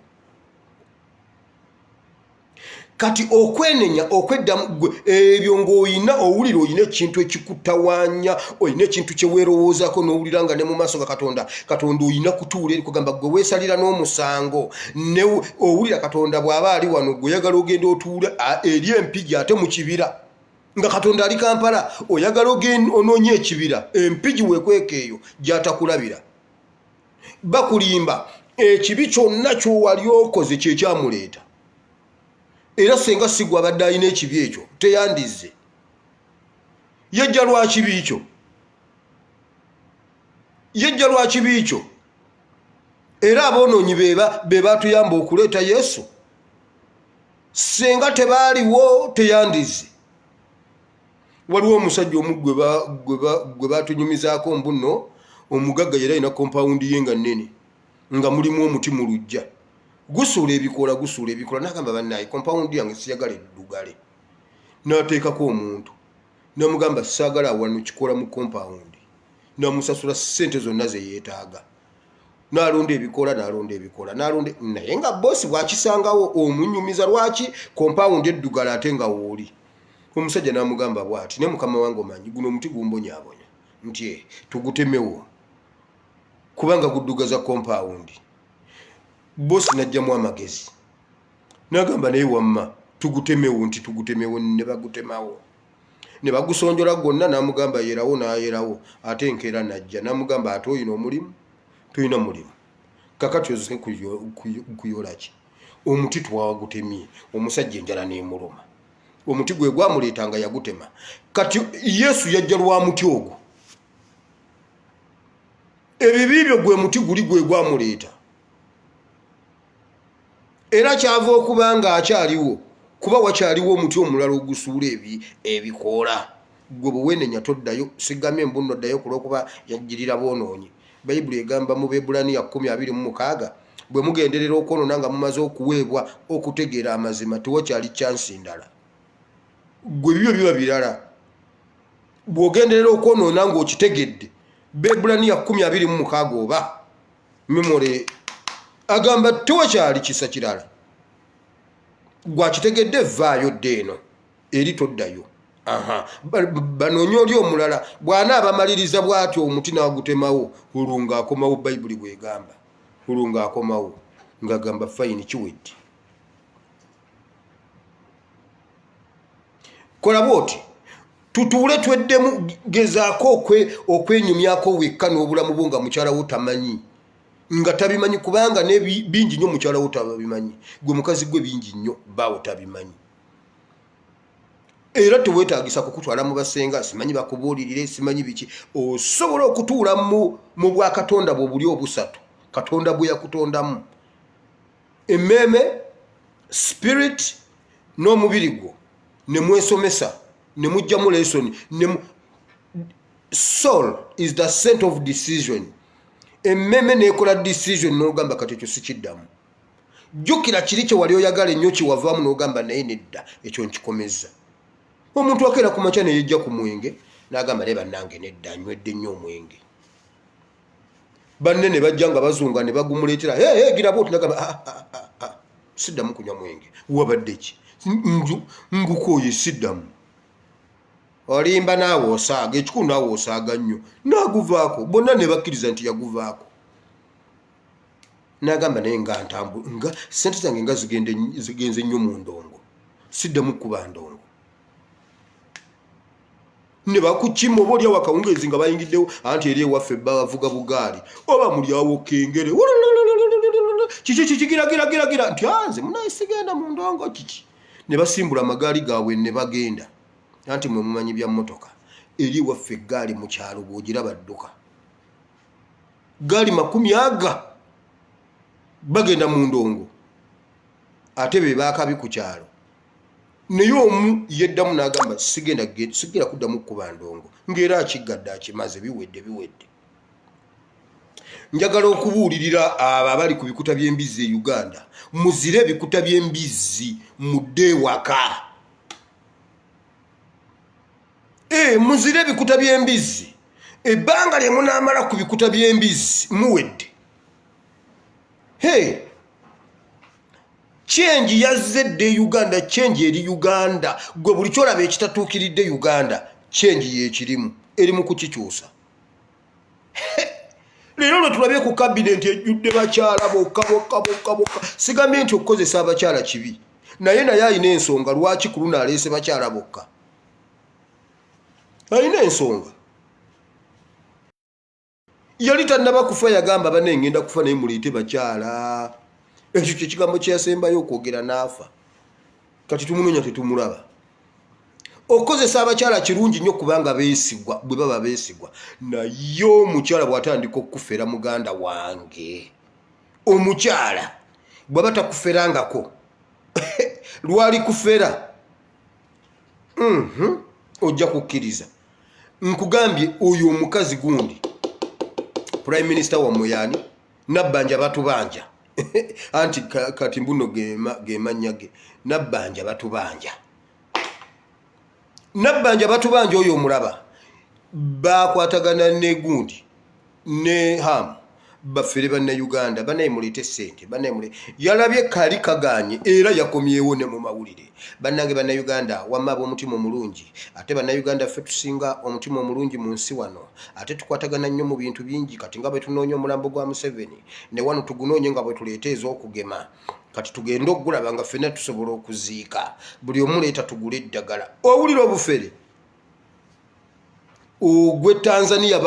Kati okwenenya, okweddamu, gwe ebyo ng'olina owulira olina ekintu ekikutawaanya, olina ekintu kye weerowoozaako n'owulira nga ne mu maaso ga Katonda, Katonda olina kutuula eri kugamba gwe weesalira n'omusango, ne owulira Katonda bw'aba ali wano gwe oyagala ogenda otuule eri Empigi ate mu kibira, nga Katonda ali Kampala, oyagala onoonye ekibira Empigi weekweka eyo gy'atakulabira. Bakulimba. Ekibi kyonna ky'owali okoze kye kyamuleeta, era senga si gwe abadde alina ekibi ekyo teyandizze. Yejja lwa kibi kyo, yejja lwa kibi kyo. Era aboonoonyi be batuyamba okuleeta Yesu. Senga tebaaliwo teyandizze. Waliwo omusajja omu gwe batunyumizaako mbu nno omugagga yali alina kompawundi ye nga nnene, nga mulimu omuti mu luggya gusuula ebikoola, gusuula ebikoola. N'agamba, "Bannaaye, kompawundi yange siyagala eddugale." N'ateekako omuntu n'amugamba, "Saagala wano kikoola mu kompawundi." N'amusasula ssente zonna ze yeetaaga, n'alonda ebikoola, n'alonda ebikoola, n'alonda. Naye nga boosi bw'akisangawo omunyumiza, "Lwaki kompawundi eddugala ate nga wooli?" Omusajja n'amugamba bw'ati, "Ne mukama wange, omanyi guno omuti gumbonyaabonya." Nti, "Eh, tugutemewo kubanga guddugaza kompawundi." Bosi n'ajjamu amagezi n'agamba, "Naye wamma tugutemewo." Nti, "Tugutemewo." Ne bagutemawo ne bagusonjola gwonna. N'amugamba, "Yerawo." N'ayerawo. Ate enkeera n'ajja n'amugamba, "Ate oyina omulimu?" "Tulina mulimu kakati, oze kuyola ki? Omuti twagutemye." Omusajja enjala n'emuluma. Omuti gwe gwamuleeta nga yagutema. Kati Yesu yajja lwa muti ogwo. Ebibi byo gwe muti guli gwe gwamuleeta, era kyava okuba nga akyaliwo kuba wakyaliwo omuti omulala ogusuula ebikoola. Gwe bwe weenenya toddayo. Sigamye mbu nno ddayo ku lw'okuba yajjirira boonoonyi. Bayibuli egamba mu Beebulaniya 10:26, bwe mugenderera okwonoona nga mumaze okuweebwa okutegeera amazima, tewakyali chance ndala. Gwe bibyo biba birala bw'ogenderera okwonoona ng'okitegedde. Beebulaniya 10:26 oba memore agamba tewakyali kisa kirala. Gwakitegedde, vaayo dde eno eri, toddayo. Aha, banoonye oli omulala. Bw'anaabamaliriza bw'atyo omuti n'agutemawo, olwo ng'akomawo. Bayibuli bw'egamba, olwo ng'akomawo ng'agamba, "Fine, kiwedde." Kola bw'oti, tutuule tweddemu. Gezaako okwenyumyako wekka n'obulamu bwo nga mukyala wo tamanyi, nga tabimanyi, kubanga ne bingi nnyo mukyala wo tabimanyi. Gwe mukazi gwe, bingi nnyo bbaawo tabimanyi, era teweetagisa kukutwala mu basenga, simanyi bakubuulirire, simanyi biki. Osobola okutuula mu bwakatonda bwe buli obusatu Katonda bwe yakutondamu, emmeeme, spirit n'omubiri gwo, ne mwesomesa ne mugjamu lesson. Ne soul is the center of decision. Emmeeme nekola decision n'ogamba, "Kati ekyo sikiddamu." Jjukira kiri kye wali oyagala ennyo kyewavaamu n'ogamba, "Naye nedda, ekyo nkikomeza." Omuntu akeera ku makya neyejja ku mwenge n'agamba, "Naye bannange nedda, nywedde nnyo omwenge." Banne ne bajja nga bazunga ne bagumuleetera, "Hey, gira bwoti." Nagamba, "Ah, ah, ah, ah, siddamu kunywa mwenge." "Wabadde ki?" "Ngukooye, siddamu." "Olimba naawe, osaaga ekikulu, naawe osaaga nnyo." N'aguvaako. Bonna ne bakkiriza nti yaguvaako. N'agamba, "Naye nga ntambu nga sente zange nga zigenze nnyo mu ndongo, siddamu kuba ndongo." Ne bakukima oba olyawo akawungeezi nga bayingiddewo, anti eri ewaffe bavuga bugaali, oba mulyawo kengere kiki kiki, giragiragiragira nti anze munaye sigenda mu ndongo kiki. Ne basimbula amagaali gaabwe ne bagenda, anti mwe mumanyi bya mmotoka. Eri ewaffe eggaali mu kyalo bw'ogiraba dduka, gaali makumi aga bagenda mu ndongo, ate be baakabi ku kyalo. Naye omu yeddamu n'agamba, "Sigenda, sigenda kuddamu kukuba ndongo," ng'era akiggadde, akimaze, biwedde, biwedde. Njagala okubuulirira abo abali ku bikuta by'embizzi e Uganda, muzire ebikuta by'embizzi, mudde ewaka. E, muzire ebikuta by'embizzi. Ebbanga lye munaamala ku bikuta by'embizzi muwedde. Hey, change yazze dda e Uganda, change eri Uganda. Gwe buli kyolaba ekitatuukiridde Uganda, change yekirimu, eri mu kukikyusa. Leero lwe tulabye ku kabineti ejjudde bakyala bokka bokka bokka bokka. Sigambye nti okukozesa abakyala kibi, naye alina ensonga lwaki ku luno aleese bakyala bokka, alina ensonga. Yali tannaba kufa, yagamba, "Bane, ngenda kufa, naye muleete bakyala." Ekyo kyekigambo kyeyasembayo okwogera n'afa. Kati tumunoonya tetumulaba. Okukozesa abakyala kirungi nnyo kubanga beesigwa, bwe baba beesigwa. Naye omukyala bw'atandika okufera, muganda wange, omukyala bw'aba takuferangako, lwali kufera, Ojja kukkiriza nkugambye oyo omukazi gundi prime minister wammwe yaani Nabbanja batubanja. Anti kati mbuno gemannya ge Nabbanja batubanja, Nabbanja batubanja. Oyo omulaba bakwatagana ne gundi ne Ham bafere Bannayuganda. Banaye muleete sente, banaye mule. Yalabye kali kaganye era yakomyewo ne mu mawulire. Bannange Bannayuganda, wamma ab'omutima omulungi, ate Bannayuganda ffe tusinga omutima omulungi mu nsi wano, ate tukwatagana nnyo mu bintu bingi. Kati nga bwe tunoonya omulambo gwa Museveni, ne wano tugunoonye nga bwe tuleeta ez'okugema. Kati tugende okugulaba nga ffenna tusobola okuziika. Buli omu leeta tugule eddagala. Owulira obufere ogwe Tanzania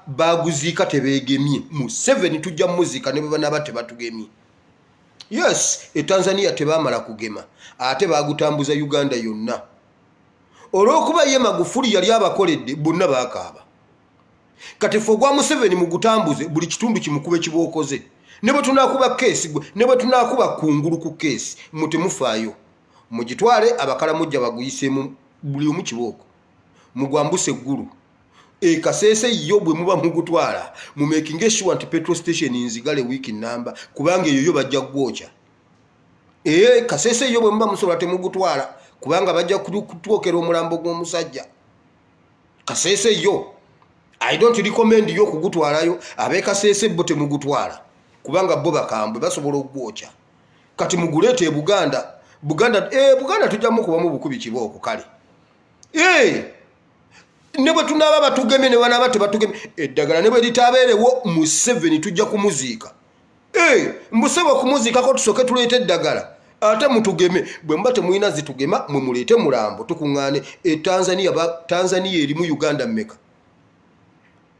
baguziika tebeegemye. Museveni tujja mumuziika ne bwe banaaba tebatugemye. Yes, e Tanzania tebamala kugema, ate bagutambuza Uganda yonna. Olw'okuba ye Magufuli yali abakoledde, bonna bakaaba. Kati fe ogwa Museveni mugutambuze buli kitundu kimukube kibookoze. Ne bwe tunaakuba keesi, ne bwe tunaakuba kungulu ku keesi, mwe temufaayo, mugitwale Abakalamujja baguyiseemu buli omu kibooko, mugwambuse eggulu Ekaseese. Yo bwe muba mugutwala, mumakinge sure nti petrol station nzigale wiiki namba, kubanga eyo yo bajja gwokya. Ee, Kasese yo bwe muba musobola temugutwala, kubanga bajja kutwokera omulambo gw'omusajja. Kasese yo I don't recommend yo okugutwalayo. Ab'e Kasese bo temugutwala, kubanga bo bakambwe, basobola okugwokya. Kati muguleeta e Buganda. Buganda, Buganda tujja mukubamu bukubi kibooko. Kale ne bwe tunaaba batugemye, ne banaaba tebatugemye, eddagala ne bwe litaabeerewo, Museveni tujja kumuziika. Mbusebe okumuziikako tusooke tuleete eddagala, ate mutugeme. Bwe muba temulina zitugema, mwe muleete mulambo tukuŋŋaane e Tanzania. Tanzania erimu Uganda mmeka?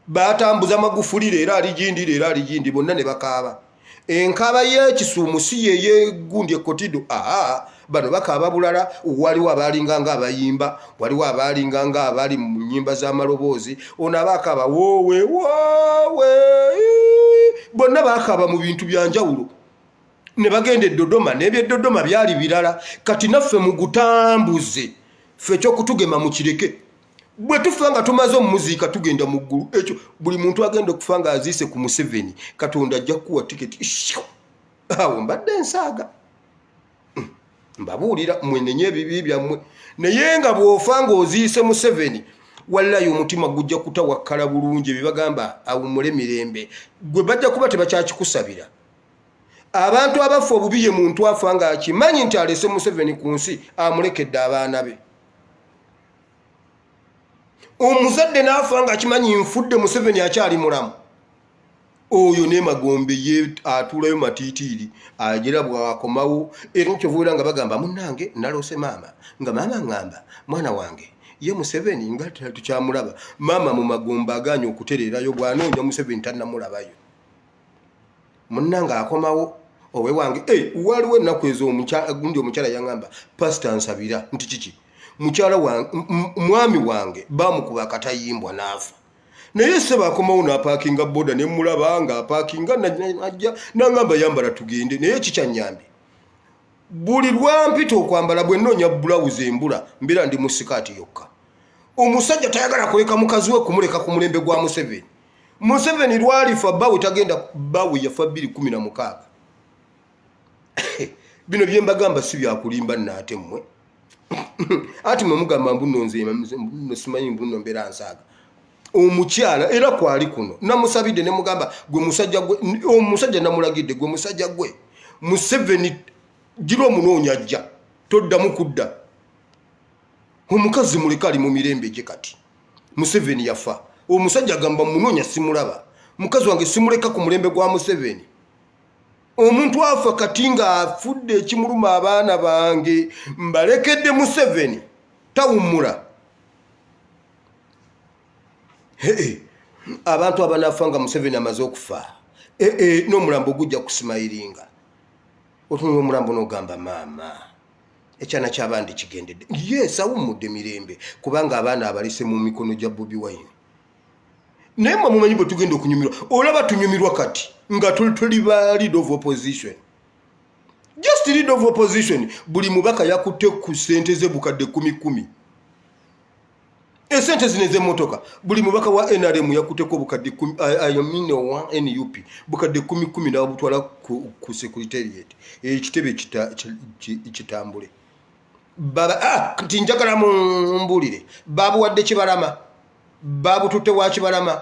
Batambuza Magufuli, leero ali gindi, leero ali gindi, bonna ne bakaaba. Enkaaba y'ekisuumu si yeyegundi ekotido. Aa, bano bakaaba bulala. Waliwo abaalinga nga abayimba, waliwo abaalinga nga abali mu nnyimba z'amaloboozi. Ono aba akaaba woowe woowe. Bonna bakaaba mu bintu byanjawulo ne bagenda e Dodoma, n'eby'e Dodoma byali birala. Kati naffe mugutambuze, ffe ekyokutugema mukireke. Bwe tufa nga tumaze omumuziika, tugenda mu ggulu. Ekyo buli muntu agenda okufa ng'aziise ku Museveni, Katonda ajja kukuwa tiketi. Awo mbadde nsaaga mbabuulira, mwenenye ebibi byammwe. Naye nga bw'ofa ng'oziise Museveni, wallayi omutima gujja kutawakkala bulungi. Ebibagamba awummule mirembe, gwe bajja kuba tebakyakikusabira. Abantu abafa obubi ye muntu afa ng'akimanyi nti alese Museveni ku nsi, amulekedde abaana be. Omuzadde n'afa nga akimanyi nfudde, Museveni akyali mulamu, oyo nemagombe ye atuulayo matiitiiri, agira bwakomawo. Era kyovuira nga bagamba, "Munnange, naloose maama nga maama ŋŋamba, mwana wange, ye Museveni nga tukyamulaba." Maama mu magombe aganye okutereerayo, bw'anoonya Museveni tannamulabayo. Munnange akomawo owe wange. Hey, waliwo ennaku ezo gundi omukyala yaŋŋamba, "Pasita, nsabira." Nti kiki? Mukyala wange, mwami wange bamukuba akatayimbwa n'afa. Naye seba akomawo n'apaakinga boda, ne mulaba ng'apaakinga, najja n'aŋŋamba, "Yambala tugende." Naye kikyanyambye, buli lwampita okwambala, bwe nnoonya bulawuzi embula, mbeera ndi mu sikaati yokka. Omusajja tayagala kuleka mukazi we, kumuleka ku mulembe gwa Museveni. Museveni lwalifa, bawe tagenda. Bawe yafa 216. Bino byembagamba si byakulimba. Naate mmwe ati mwe mugamba mbuno nze mbuno simanyi, mbuno mbeera nsaaga. Omukyala era kwali kuno namusabidde ne mugamba, gwe musajja gwe, omusajja namulagidde, gwe musajja gwe Museveni gira omunoonya ajja toddamu kudda. Omukazi muleke ali mu mirembe gye. Kati Museveni yafa, omusajja agamba munoonya simulaba, mukazi wange simuleka ku mulembe gwa Museveni. Omuntu afa kati ng'afudde, ekimuluma abaana bange mbalekedde Museveni tawummula. Abantu abanafa nga Museveni amaze okufa, n'omulambo gujja kusimayiringa. Otunula omulambo n'ogamba, maama, ekyana ky'abandi kigendedde. Yes, awummudde mirembe kubanga abaana abalese mu mikono gya Bobi Wine. Naye mwe mumanyi bwe tugenda okunyumirwa. Olaba tunyumirwa kati nga tuli ba leader of opposition, just leader of opposition. Buli mubaka yakutte ku sente ze bukadde kumi kumi, esente zino ez'emmotoka. Buli mubaka wa NRM yakutteko obukadde, I mean wa NUP, bukadde kumi kumi, n'abutwala ku secretariat, ekitebe kitambule. Baba nti njagala mumbuulire, babuwadde Kibalama, babututte wa Kibalama.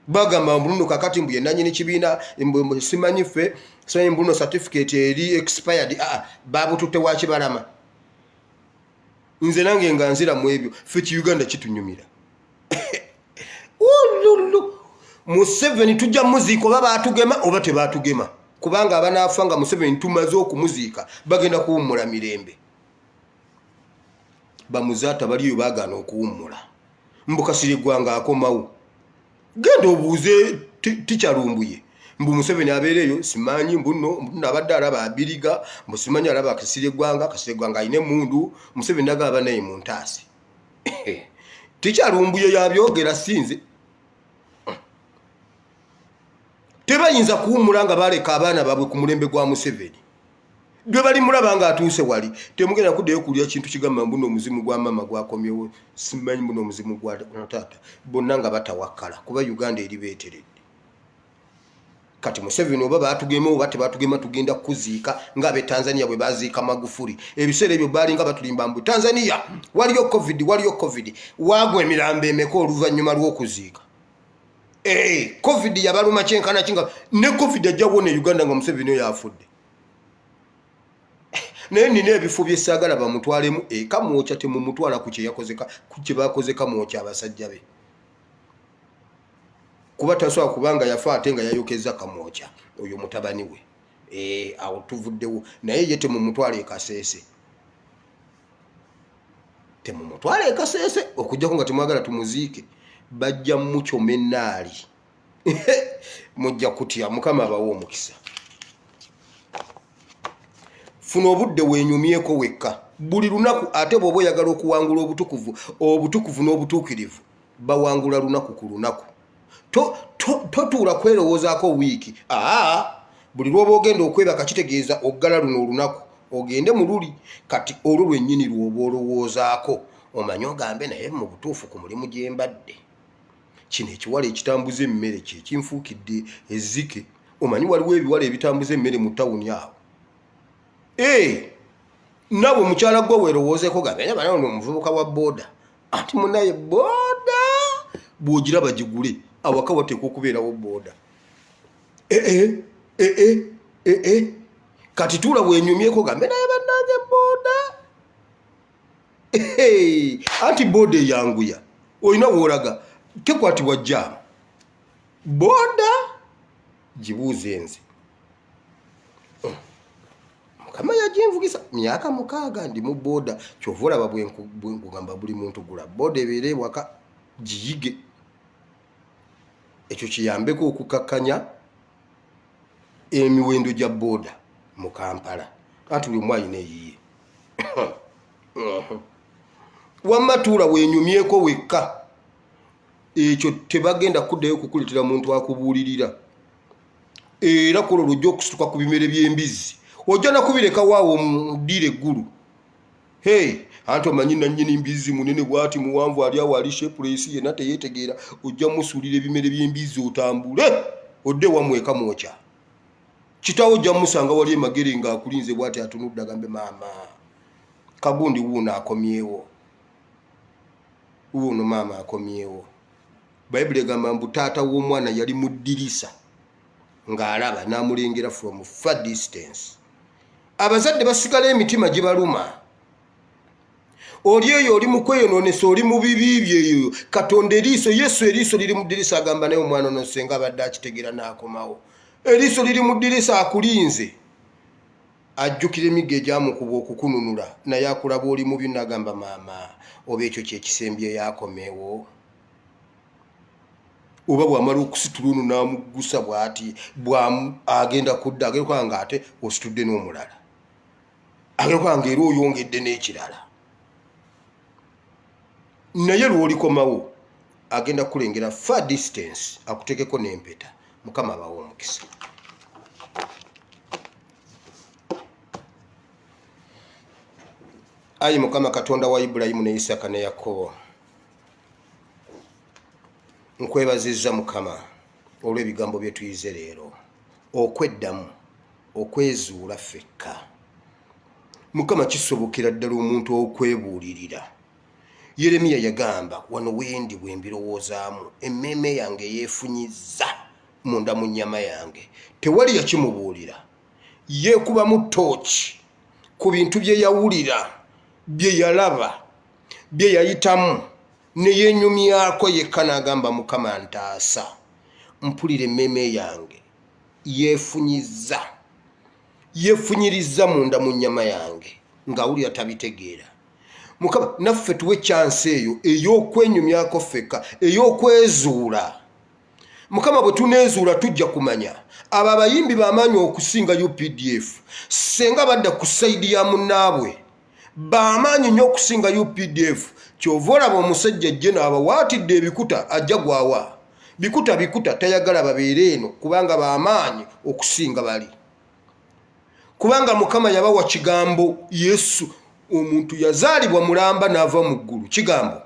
Bagamba mbuno kakati mbu yenanyini kibiina, simanyi ffe, simanyi mbuno certificate eri expired. Babututte wa Kibalama. Nze nange nga nzira mu ebyo, ffe ki Uganda kitunyumira. Ululu, Museveni tujja muziika oba batugema oba tebatugema, kubanga abanaafa nga Museveni tumaze okumuziika bagenda kuwummula mirembe. Bamuzaata baliyo baagaana okuwummula, mbukasira eggwanga akomawo. Genda obuuze tikyalumbuye mbu Museveni abeera eyo, simanyi mbuno mbuno abadde alaba abiriga, mbu simanyi alaba akasira eggwanga, akasira eggwanga alina emundu. Museveni nagaba naye mu ntaasi. Tikyalumbuye yabyogera, sinze. Tebayinza kuwummula nga baleka abaana baabwe ku mulembe gwa Museveni gwe bali mulaba nga atuuse wali. Temugenda kuddayo kulya kintu kigamba mbuno omuzimu gwa maama gwakomyewo, simanyi mbuno omuzimu gwa taata, bonna nga batawakkala, kuba Uganda eri beeteredde. Kati Museveni oba batugema oba tebatugema, tugenda kuziika ng'abe Tanzania bwe baziika Magufuli. Ebiseera ebyo baalinga batulimba mbu Tanzania waliyo COVID, waliyo COVID. Waagwa emirambo emeka oluvannyuma lw'okuziika? COVID yabaluma kyenkana kinga ne COVID ajja wona e Uganda nga Museveni oyo afudde. Naye nina ebifo byesaagala bamutwalemu ekamwokya. Temumutwala ku kyeyakozeka, ku kye bakoze Kamwokya abasajja be, kuba tasobola kubanga yafa ate nga yayokeza Kamwokya oyo mutabani we. Awo tuvuddewo. Naye ye temumutwala ekaseese, temumutwala ekaseese, okujjako nga temwagala tumuziike. Bajja mukyoma enaali, mujja kutya. Mukama abawe omukisa. Funa obudde weenyumyeko wekka buli lunaku. Ate bw'oba oyagala okuwangula obutukuvu, obutukuvu n'obutuukirivu bawangula lunaku ku lunaku. Totuula kwerowoozaako wiiki. Aa, buli lw'oba ogenda okwebaka kitegeeza oggala luno olunaku ogende mu luli. Kati olwo lwennyini lw'oba olowoozaako, omanye ogambe, naye mu butuufu ku mulimu gye mbadde, kino ekiwala ekitambuza emmere kye kinfuukidde ezzike. Omanyi waliwo ebiwala ebitambuza emmere mu tawuni awo. Ee, nawe mukyala gwe weerowoozeeko, gambe naye bana ono omuvubuka wa booda, anti munaye booda bw'ogiraba gigule. Awaka wateekwa okubeerawo booda. Ee ee ee, kati tuula wenyumyeko, gambe naye bannange booda, anti booda eyanguya, olina woolaga, tekwatibwa jaamu. Booda gibuuze nze, Mukama yaginvugisa myaka 6 ndi mu booda. Kyova olaba bwenkugamba buli muntu gula booda ebeere ewaka, giyige, ekyo kiyambeko okukakkanya emiwendo gya booda mu Kampala, anti buli omu alina eyiye. Wamma tuula wenyumyeko wekka. Ekyo tebagenda kuddayo kukuleetera muntu akubuulirira. Era kola olwojja okusituka ku bimere by'embizzi, ojja nakubireka waawo muddiire eggulu. Hey, anti omanyi nannyini mbizzi munene bwati muwanvu, ali awo ali shapeless, yenna teyeetegeera. Ojja musuulira ebimere by'embizzi otambule odde wammwe ekamwokya. Kitaawo ojja musanga wali emagere ng'akulinze bwati atunudde, agambe, maama kagundi wuuno akomyewo, wuuno maama akomyewo. Bayibuli egamba mbu taata w'omwana yali mu ddirisa ng'alaba n'amulengera from far distance. Abazadde basigala emitima gibaluma. Oli eyo oli mu kweyonoonesa, oli mu bibi byeyo. Katonda eriiso, Yesu eriiso liri mu ddirisa, agamba naye omwana ono senga abadde akitegeera n'akomawo. Eriiso liri mu ddirisa, akulinze. Ajjukira emiggo egyamukuba okukununula, naye akulaba oli mubi n'agamba maama, oba ekyo kye kisembyeyo akomewo. Oba bw'amala okusitula ono n'amuggusa bw'ati, agenda kudda, agenda kuba nga ate ositudde n'omulala, agenda kuba nga era oyongedde n'ekirala. Naye lw'olikomawo agenda kukulengera far distance, akuteekeko n'empeta. Mukama abawe omukisa. Ayi Mukama Katonda wa Ibulayimu ne Isaaka ne Yakobo, nkwebazizza Mukama olw'ebigambo bye tuyize leero, okweddamu, okwezuula ffekka. Mukama, kisobokera ddala omuntu okwebuulirira. Yeremiya yagamba, wano wendi bwe mbirowoozaamu, emmeeme yange yeefunyizza munda mu nnyama yange. Tewali yakimubuulira. Yeekubamu ttooki ku bintu bye yawulira, bye yalaba, bye yayitamu, ne yeenyumyako yekka n'agamba, Mukama ntaasa, mpulira emmeeme yange yeefunyizza, yeefunyirizza munda mu nnyama yange, ng'awulira tabitegeera. Mukama, naffe tuwe kyansi eyo ey'okwenyumyako ffekka, ey'okwezuula. Mukama, bwe tuneezuula tujja kumanya abo abayimbi b'amaanyi okusinga UPDF. Senga badda ku sayidi ya munnaabwe, b'amaanyi nnyo okusinga UPDF. Ky'ova olaba omusajja ajje n'abawaatidde ebikuta, ajja gwawa bikuta bikuta, tayagala babeere eno kubanga b'amaanyi okusinga bali. Kubanga Mukama yabawa kigambo Yesu, omuntu yazaalibwa mulamba n'ava mu ggulu, kigambo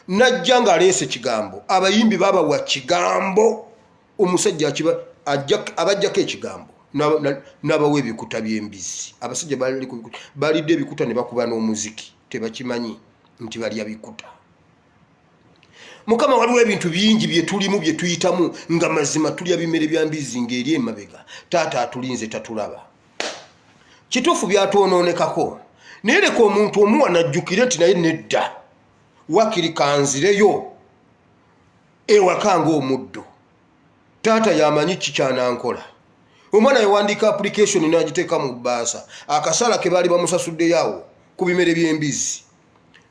najja ng'aleese kigambo. Abayimbi babawa kigambo, omusajja abajjako ekigambo n'abawa ebikuta by'embizzi. Abasajja balidde ebikuta ne bakuba n'omuziki, tebakimanyi nti balya bikuta. Mukama, waliwo ebintu bingi bye tulimu, bye tuyitamu, nga mazima tulya bimere bya mbizzi ng'eri emabega. Taata atulinze, tatulaba. Kituufu byatwonoonekako, naye leka omuntu omuwa najjukire nti naye nedda, wakiri kanzireyo ewaka ng'omuddo, taata yamanyi ki kyanankola. Omwana yawandiika application n'agiteeka mu bbaasa, akasaala ke baali bamusasuddeyo awo ku bimere by'embizzi,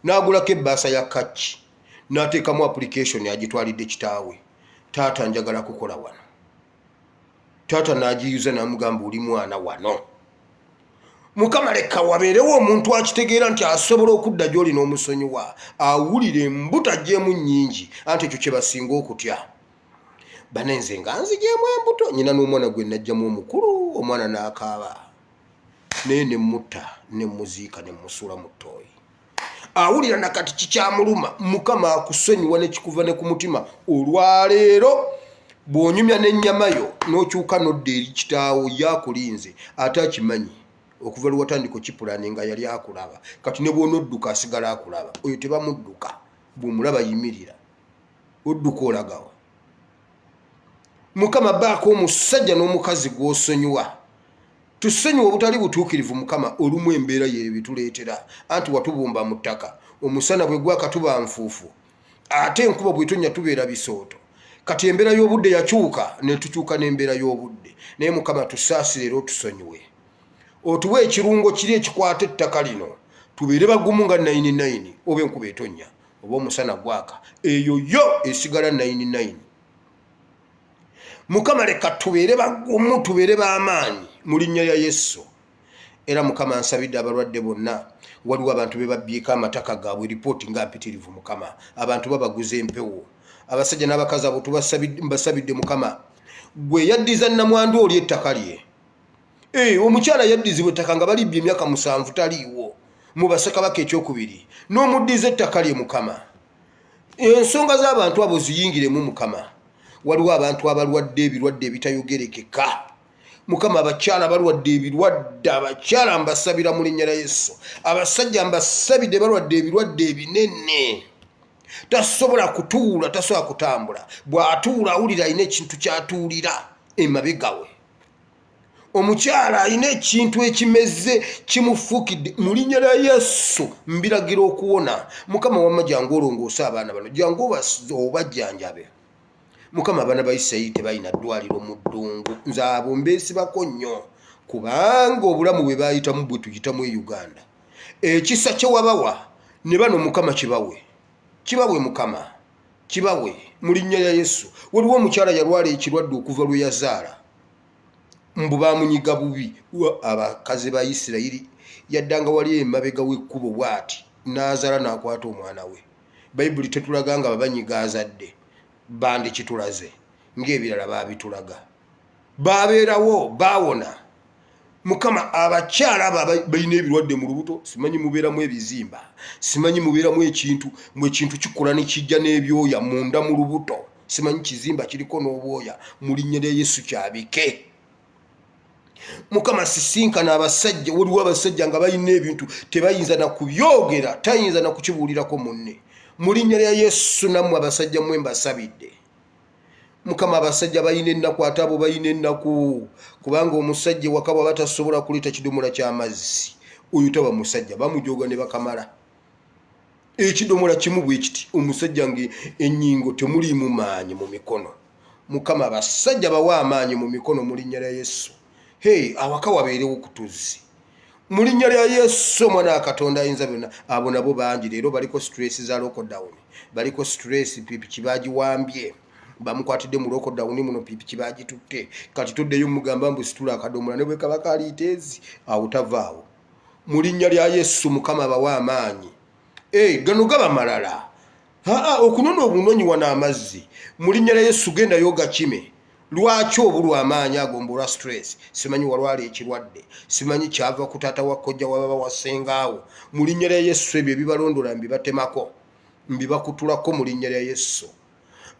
n'agulako ebbaasa ya kacci n'ateekamu application agitwalidde kitaawe, taata njagala kukola wano. Taata n'agiyuza n'amugamba oli mwana wano. Mukama, leka wabeerewo omuntu akitegeera nti asobola okudda gy'oli n'omusonyiwa, awulira embuto aggyemu nnyingi, anti ekyo kye basinga okutya. Bane nze nga nzigyemu embuto, nyina n'omwana gwe najjamu omukulu, omwana n'akaaba, naye ne mutta ne muziika ne musuula mu ttooyi. Awulira nakati kikyamuluma. Mukama akusonyiwa nekikuva ne ku mutima olwaleero bw'onyumya n'ennyama yo n'okyuka n'odda eri kitaawo, yakulinze ate akimanyi okuva lwe watandika okipulani nga yali akulaba. Kati ne bw'onodduka asigala akulaba. Oyo tebamudduka, bw'omulaba yimirira, odduka olagawa? Mukama, baako omusajja n'omukazi gw'osonyiwa. Tusonyiwe obutali butuukirivu Mukama, olumu embeera y'ebituleetera, anti watubumba mu ttaka, omusana bwe gwaka tuba nfuufu, ate enkuba bw'etonnya tubeera bisooto. Kati embeera y'obudde yakyuka, ne tukyuka n'embeera y'obudde. Naye Mukama tusaasire era otusonyiwe. Otuwe ekirungo kiri ekikwata ettaka lino, tubeere bagumu nga nayini nayini, oba enkuba etonnya oba omusana gwaka, eyo yo esigala nayini nayini. Mukama leka tubeere bagumu, tubeere b'amaanyi mu linnya lya Yesu. Era Mukama nsabidde abalwadde bonna. Waliwo abantu be babbyeko amataka gaabwe, ripooti nga mpitirivu. Mukama, abantu babaguza empewo, abasajja n'abakazi abo mbasabidde Mukama, gwe yaddiza nnamwandu oli ettaka lye. Omukyala yaddizibwa ettaka nga balibbye emyaka 7 taliiwo mu Bassekabaka ekyokubiri, n'omuddiza ettaka lye. Mukama, ensonga z'abantu abo ziyingiremu. Mukama, waliwo abantu abalwadde ebirwadde ebitayogerekeka. Mukama, abakyala balwadde ebirwadde, abakyala mbasabira mu linnya lya Yesu. Abasajja mbasabidde, balwadde ebirwadde ebinene. Tasobola kutuula, tasobola kutambula. Bw'atuula awulira alina ekintu ky'atuulira emabega we. Omukyala alina ekintu ekimeze kimufuukidde. Mu linnya lya Yesu mbiragira okuwona. Mukama wamma jangu olongoose abaana bano, jangu obajjanjabe. Mukama, abaana ba Isirayiri tebalina ddwaliro mu ddungu. Nze abo mbeesibako nnyo, kubanga obulamu bwe baayitamu bwe tuyitamu e Uganda. Ekisa kye wabawa ne bano, Mukama, kibawe, kibawe, Mukama, kibawe mu linnya lya Yesu. Waliwo omukyala yalwala ekirwadde okuva lwe yazaala, mbu bamunyiga bubi abakazi ba Isirayiri. Yaddanga wali emabega w'ekkubo bw'ati n'azaala, n'akwata omwana we. Bayibuli tetulaga nga babanyiga azadde, bandikitulaze ng'ebirala baabitulaga. Babeerawo baawona. Mukama, abakyala abo balina ebirwadde mu lubuto, simanyi mubeeramu ebizimba, simanyi mubeeramu ekintu, mu ekintu kikula ne kijja n'ebyoya munda mu lubuto, simanyi kizimba kiriko n'obwoya. Mu linnya lya Yesu kyabike. Mukama, sisinkana abasajja. Waliwo abasajja nga balina ebintu tebayinza na kubyogera, tayinza na kukibuulirako munne. Mu linnya lya Yesu, nammwe abasajja mmwe mbasabidde. Mukama, abasajja balina ennaku, ate abo balina ennaku, kubanga omusajja ewaka bwaba tasobola kuleeta kidomola ky'amazzi, oyo taba musajja. Bamujoga ne bakamala ekidomola kimu bwe kiti, omusajja nga ennyingo temuliimu maanyi mu mikono. Mukama, abasajja bawe amaanyi mu mikono mu linnya lya Yesu. Hey, awaka wabeerewo kutuzzi mu linnya lya Yesu, omwana wa Katonda ayinza byonna. Abo nabo bangi leero baliko stress za lockdown, baliko stress, pipiki bagiwambye, bamukwatidde mu lockdown muno, pipiki bagitutte. Kati tuddeyo mugamba mbu situla akadomola ne bwe kaba kaliiteezi, awo tavaawo. Mu linnya lya Yesu, Mukama bawe amaanyi. Hey, gano gaba malala. Aa, okunona obunonyi wano amazzi, mu linnya lya Yesu gendayo ogakime. Lwaki obulwa amaanyi ago? Mbulwa stress, simanyi walwala ekirwadde, simanyi kyava ku taata wa kojja wa baba wa ssengaawo. Mu linnya lya Yesu, ebyo ebibalondola mbibatemako, mbibakutulako mu linnya lya Yesu.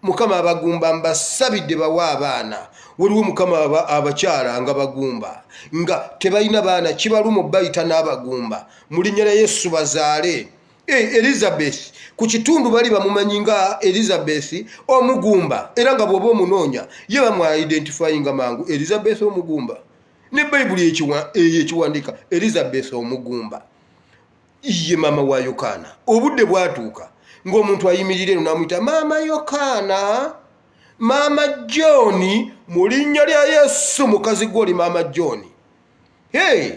Mukama, abagumba mbasabidde bawe abaana. Waliwo, Mukama, abakyala nga bagumba nga tebalina baana, kibalumu bayita n'abagumba. Mu linnya lya Yesu bazaale. Hey, Elizabeth ku kitundu bali bamumanyi nga Elizabeth omugumba, era nga bw'oba omunoonya ye bamwidentifyinga mangu Elizabeth omugumba. Ne Bayibuli eyo ekiwandiika, Elizabeth omugumba ye maama wa Yokaana. Obudde bwatuuka ng'omuntu ayimirira eno n'amuyita maama Yokaana, maama John. Mu linnya lya Yesu, mukazi gwe oli maama John. Hey,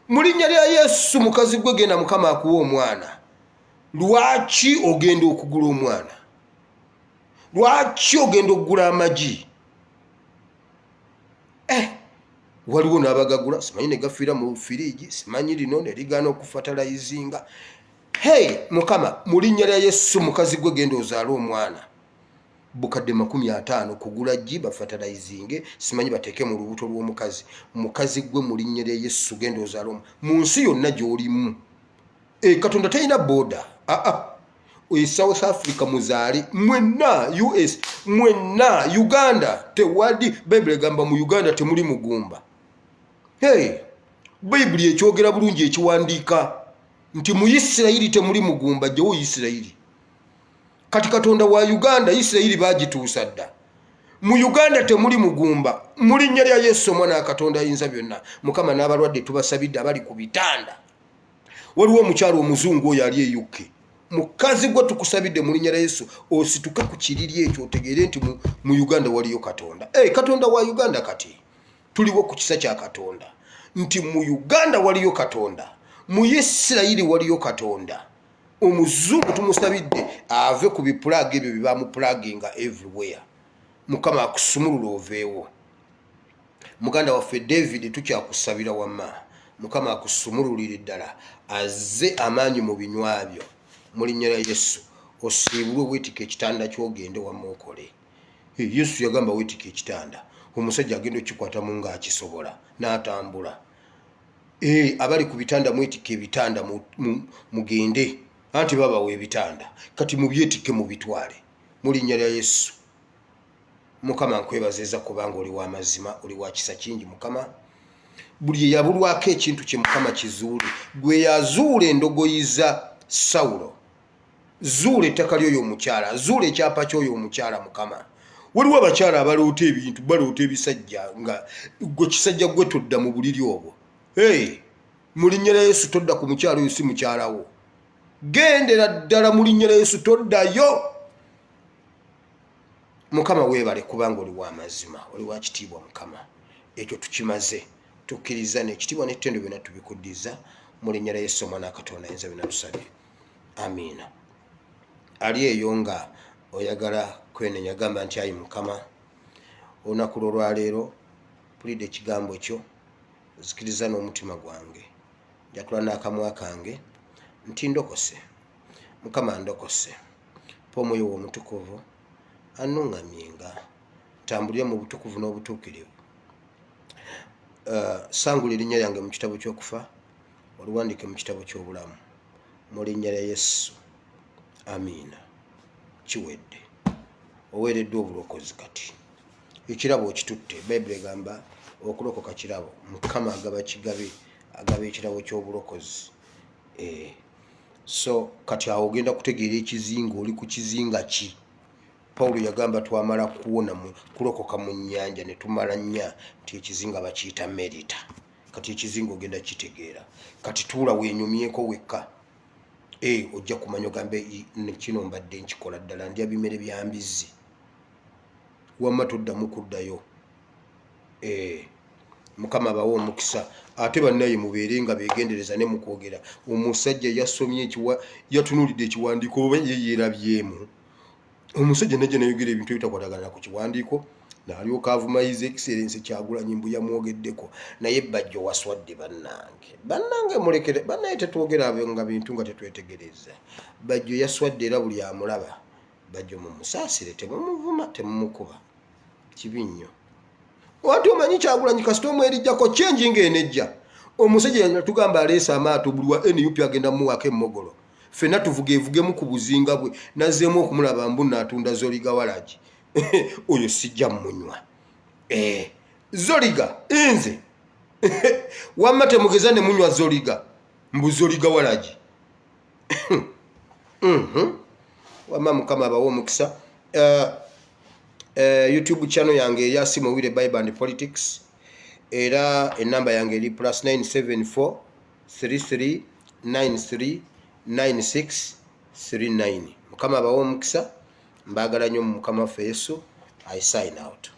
mu linnya lya Yesu, mukazi gwe genda, Mukama akuwa omwana. Lwaki ogenda okugula omwana? Lwaki ogenda okugula amagi? Eh, waliwo n'abagagula, simanyi ne gafiira mu firiigi, simanyi lino ne ligaana okufatalayizinga. Hey, Mukama, mu linnya lya Yesu, mukazi gwe genda ozaale omwana. Bukadde 50 kugula ggi bafatalayizinge, simanyi bateeke mu lubuto lw'omukazi. Mukazi gwe, mu linnya lya Yesu genda ozaale omu. Mu nsi yonna gy'olimu, e, Katonda talina border. Aa, e South Africa muzaale mwenna, US mwenna, Uganda tewali. Bayibuli egamba mu Uganda temuli mugumba. Hey, Bayibuli ekyogera bulungi, ekiwandiika nti mu Isirayiri temuli mugumba. Jjewo Isirayiri. Kati Katonda wa Uganda, Isirayiri bagituusa dda. Mu Uganda temuli mugumba, mu linnya lya Yesu, omwana wa Katonda ayinza byonna. Mukama, n'abalwadde tubasabidde abali ku bitanda. Waliwo omukyalo omuzungu oyo ali e UK. Mukazi gwe tukusabidde mu linnya lya Yesu, osituke ku kiriri ekyo, otegeere nti mu Uganda waliyo Katonda. Hey, Katonda wa Uganda, kati tuliwo ku kisa kya Katonda, nti mu Uganda waliyo Katonda, mu Isirayiri waliyo Katonda. Omuzungu tumusabidde ave ku bipulaga ebyo bye bamupulaginga everywhere. Mukama akusumulula oveewo. Muganda waffe David, tukyakusabira wamma, Mukama akusumululire ddala, azze amaanyi mu binywa byo mu linnya lya Yesu. Osiibulwe, weetika ekitanda kyogende wamma okole. Yesu yagamba weetika ekitanda, omusajja agenda okukikwatamu ng'akisobola n'atambula. Abali ku bitanda mwetikka ebitanda mugende, anti babawa ebitanda, kati mubyetikke mubitwale mu linnya lya Yesu. Mukama, nkwebaziza kubanga oli wa mazima, oli wa kisa kingi. Mukama, buli eyabulwako ekintu kye, Mukama, kizuule. Gwe yazuula endogoyi za Sawulo. Zuula ettaka ly'oyo omukyala, zuula ekyapa ky'oyo omukyala, Mukama. Waliwo abakyala abaloota ebintu, baloota ebisajja nga gwe kisajja gwe todda mu buliri obwo. Hey, mu linnya lya Yesu todda ku mukyala oyo, si mukyala wo. Gendera ddala mu linnya lya Yesu toddayo. Mukama weebale kubanga oli wa mazima, oli wa kitiibwa Mukama. Ekyo tukimaze, tukkiriza n'ekitiibwa n'ettendo byonna tubikuddiza mu linnya lya Yesu omwana wa Katonda ayinza byonna tusabye. Amiina. Ali eyo nga oyagala kwenenya gamba nti ayi Mukama, olunaku lw'olwaleero mpulidde ekigambo kyo, nzikiriza n'omutima gwange, njatula n'akamwa kange nti ndokose. Mukama ndokose, mpa omwoyo wo omutukuvu annuŋŋamyenga ntambulire mu butukuvu n'obutuukirivu. Sangula erinnya lyange mu kitabo ky'okufa oliwandiike mu kitabo ky'obulamu mu linnya lya Yesu, amiina. Kiwedde, oweereddwa obulokozi kati ekirabo okitutte. Bayibuli egamba okulokoka kirabo, Mukama agaba kigabe, agaba ekirabo ky'obulokozi. Eh, so kati awo ogenda kutegeera ekizinga, oli ku kizinga ki? Pawulo yagamba twamala kuwona kulokoka mu nnyanja ne tumala nnya nti ekizinga bakiyita Merita. Kati ekizinga ogenda kitegeera. Kati tuula weenyumyeko wekka. E, ojja kumanya ogambe kino mbadde nkikola ddala ndya bimere bya mbizzi. Wamma toddamu kuddayo. E, Mukama abawe omukisa. Ate bannaye mubeere nga beegendereza ne mu kwogera. Omusajja yasomye ekiwa yatunuulidde ekiwandiiko oba ye yeerabyemu. Omusajja najja nayogera ebintu ebitakwatagana na ku kiwandiiko n'alyoka avuma His Excellency Kyagulanyi mbu yamwogeddeko. Naye Bajjo waswadde bannange. Bannange mulekere bannaye tetwogera nga bintu nga tetwetegereza. Bajjo yaswadde era buli amulaba Bajjo mumusaasire temumuvuma temumukuba. Kibi nnyo. Wati omanyi Kyagulanyi kasita omwerijjako change ng'enejja. Omusajja yatugamba aleese amaato buli wa NUP agenda muwaako emmogolo. Ffenna tuvugeevugemu ku buzinga bwe. Nazzeemu okumulaba mbu nno atunda Zoliga walagi. Oyo sijja munywa. Eh, Zoliga nze wamma temugeza ne munywa Zoliga mbu Zoliga walagi. Wamma Mukama abawe omukisa. YouTube channel yange eya Simo Wire Bible and Politics, era enamba yange eri plus 974 33 93 96 39. Mukama abawe omukisa, mbaagala nnyo mu Mukama waffe Yesu. I sign out.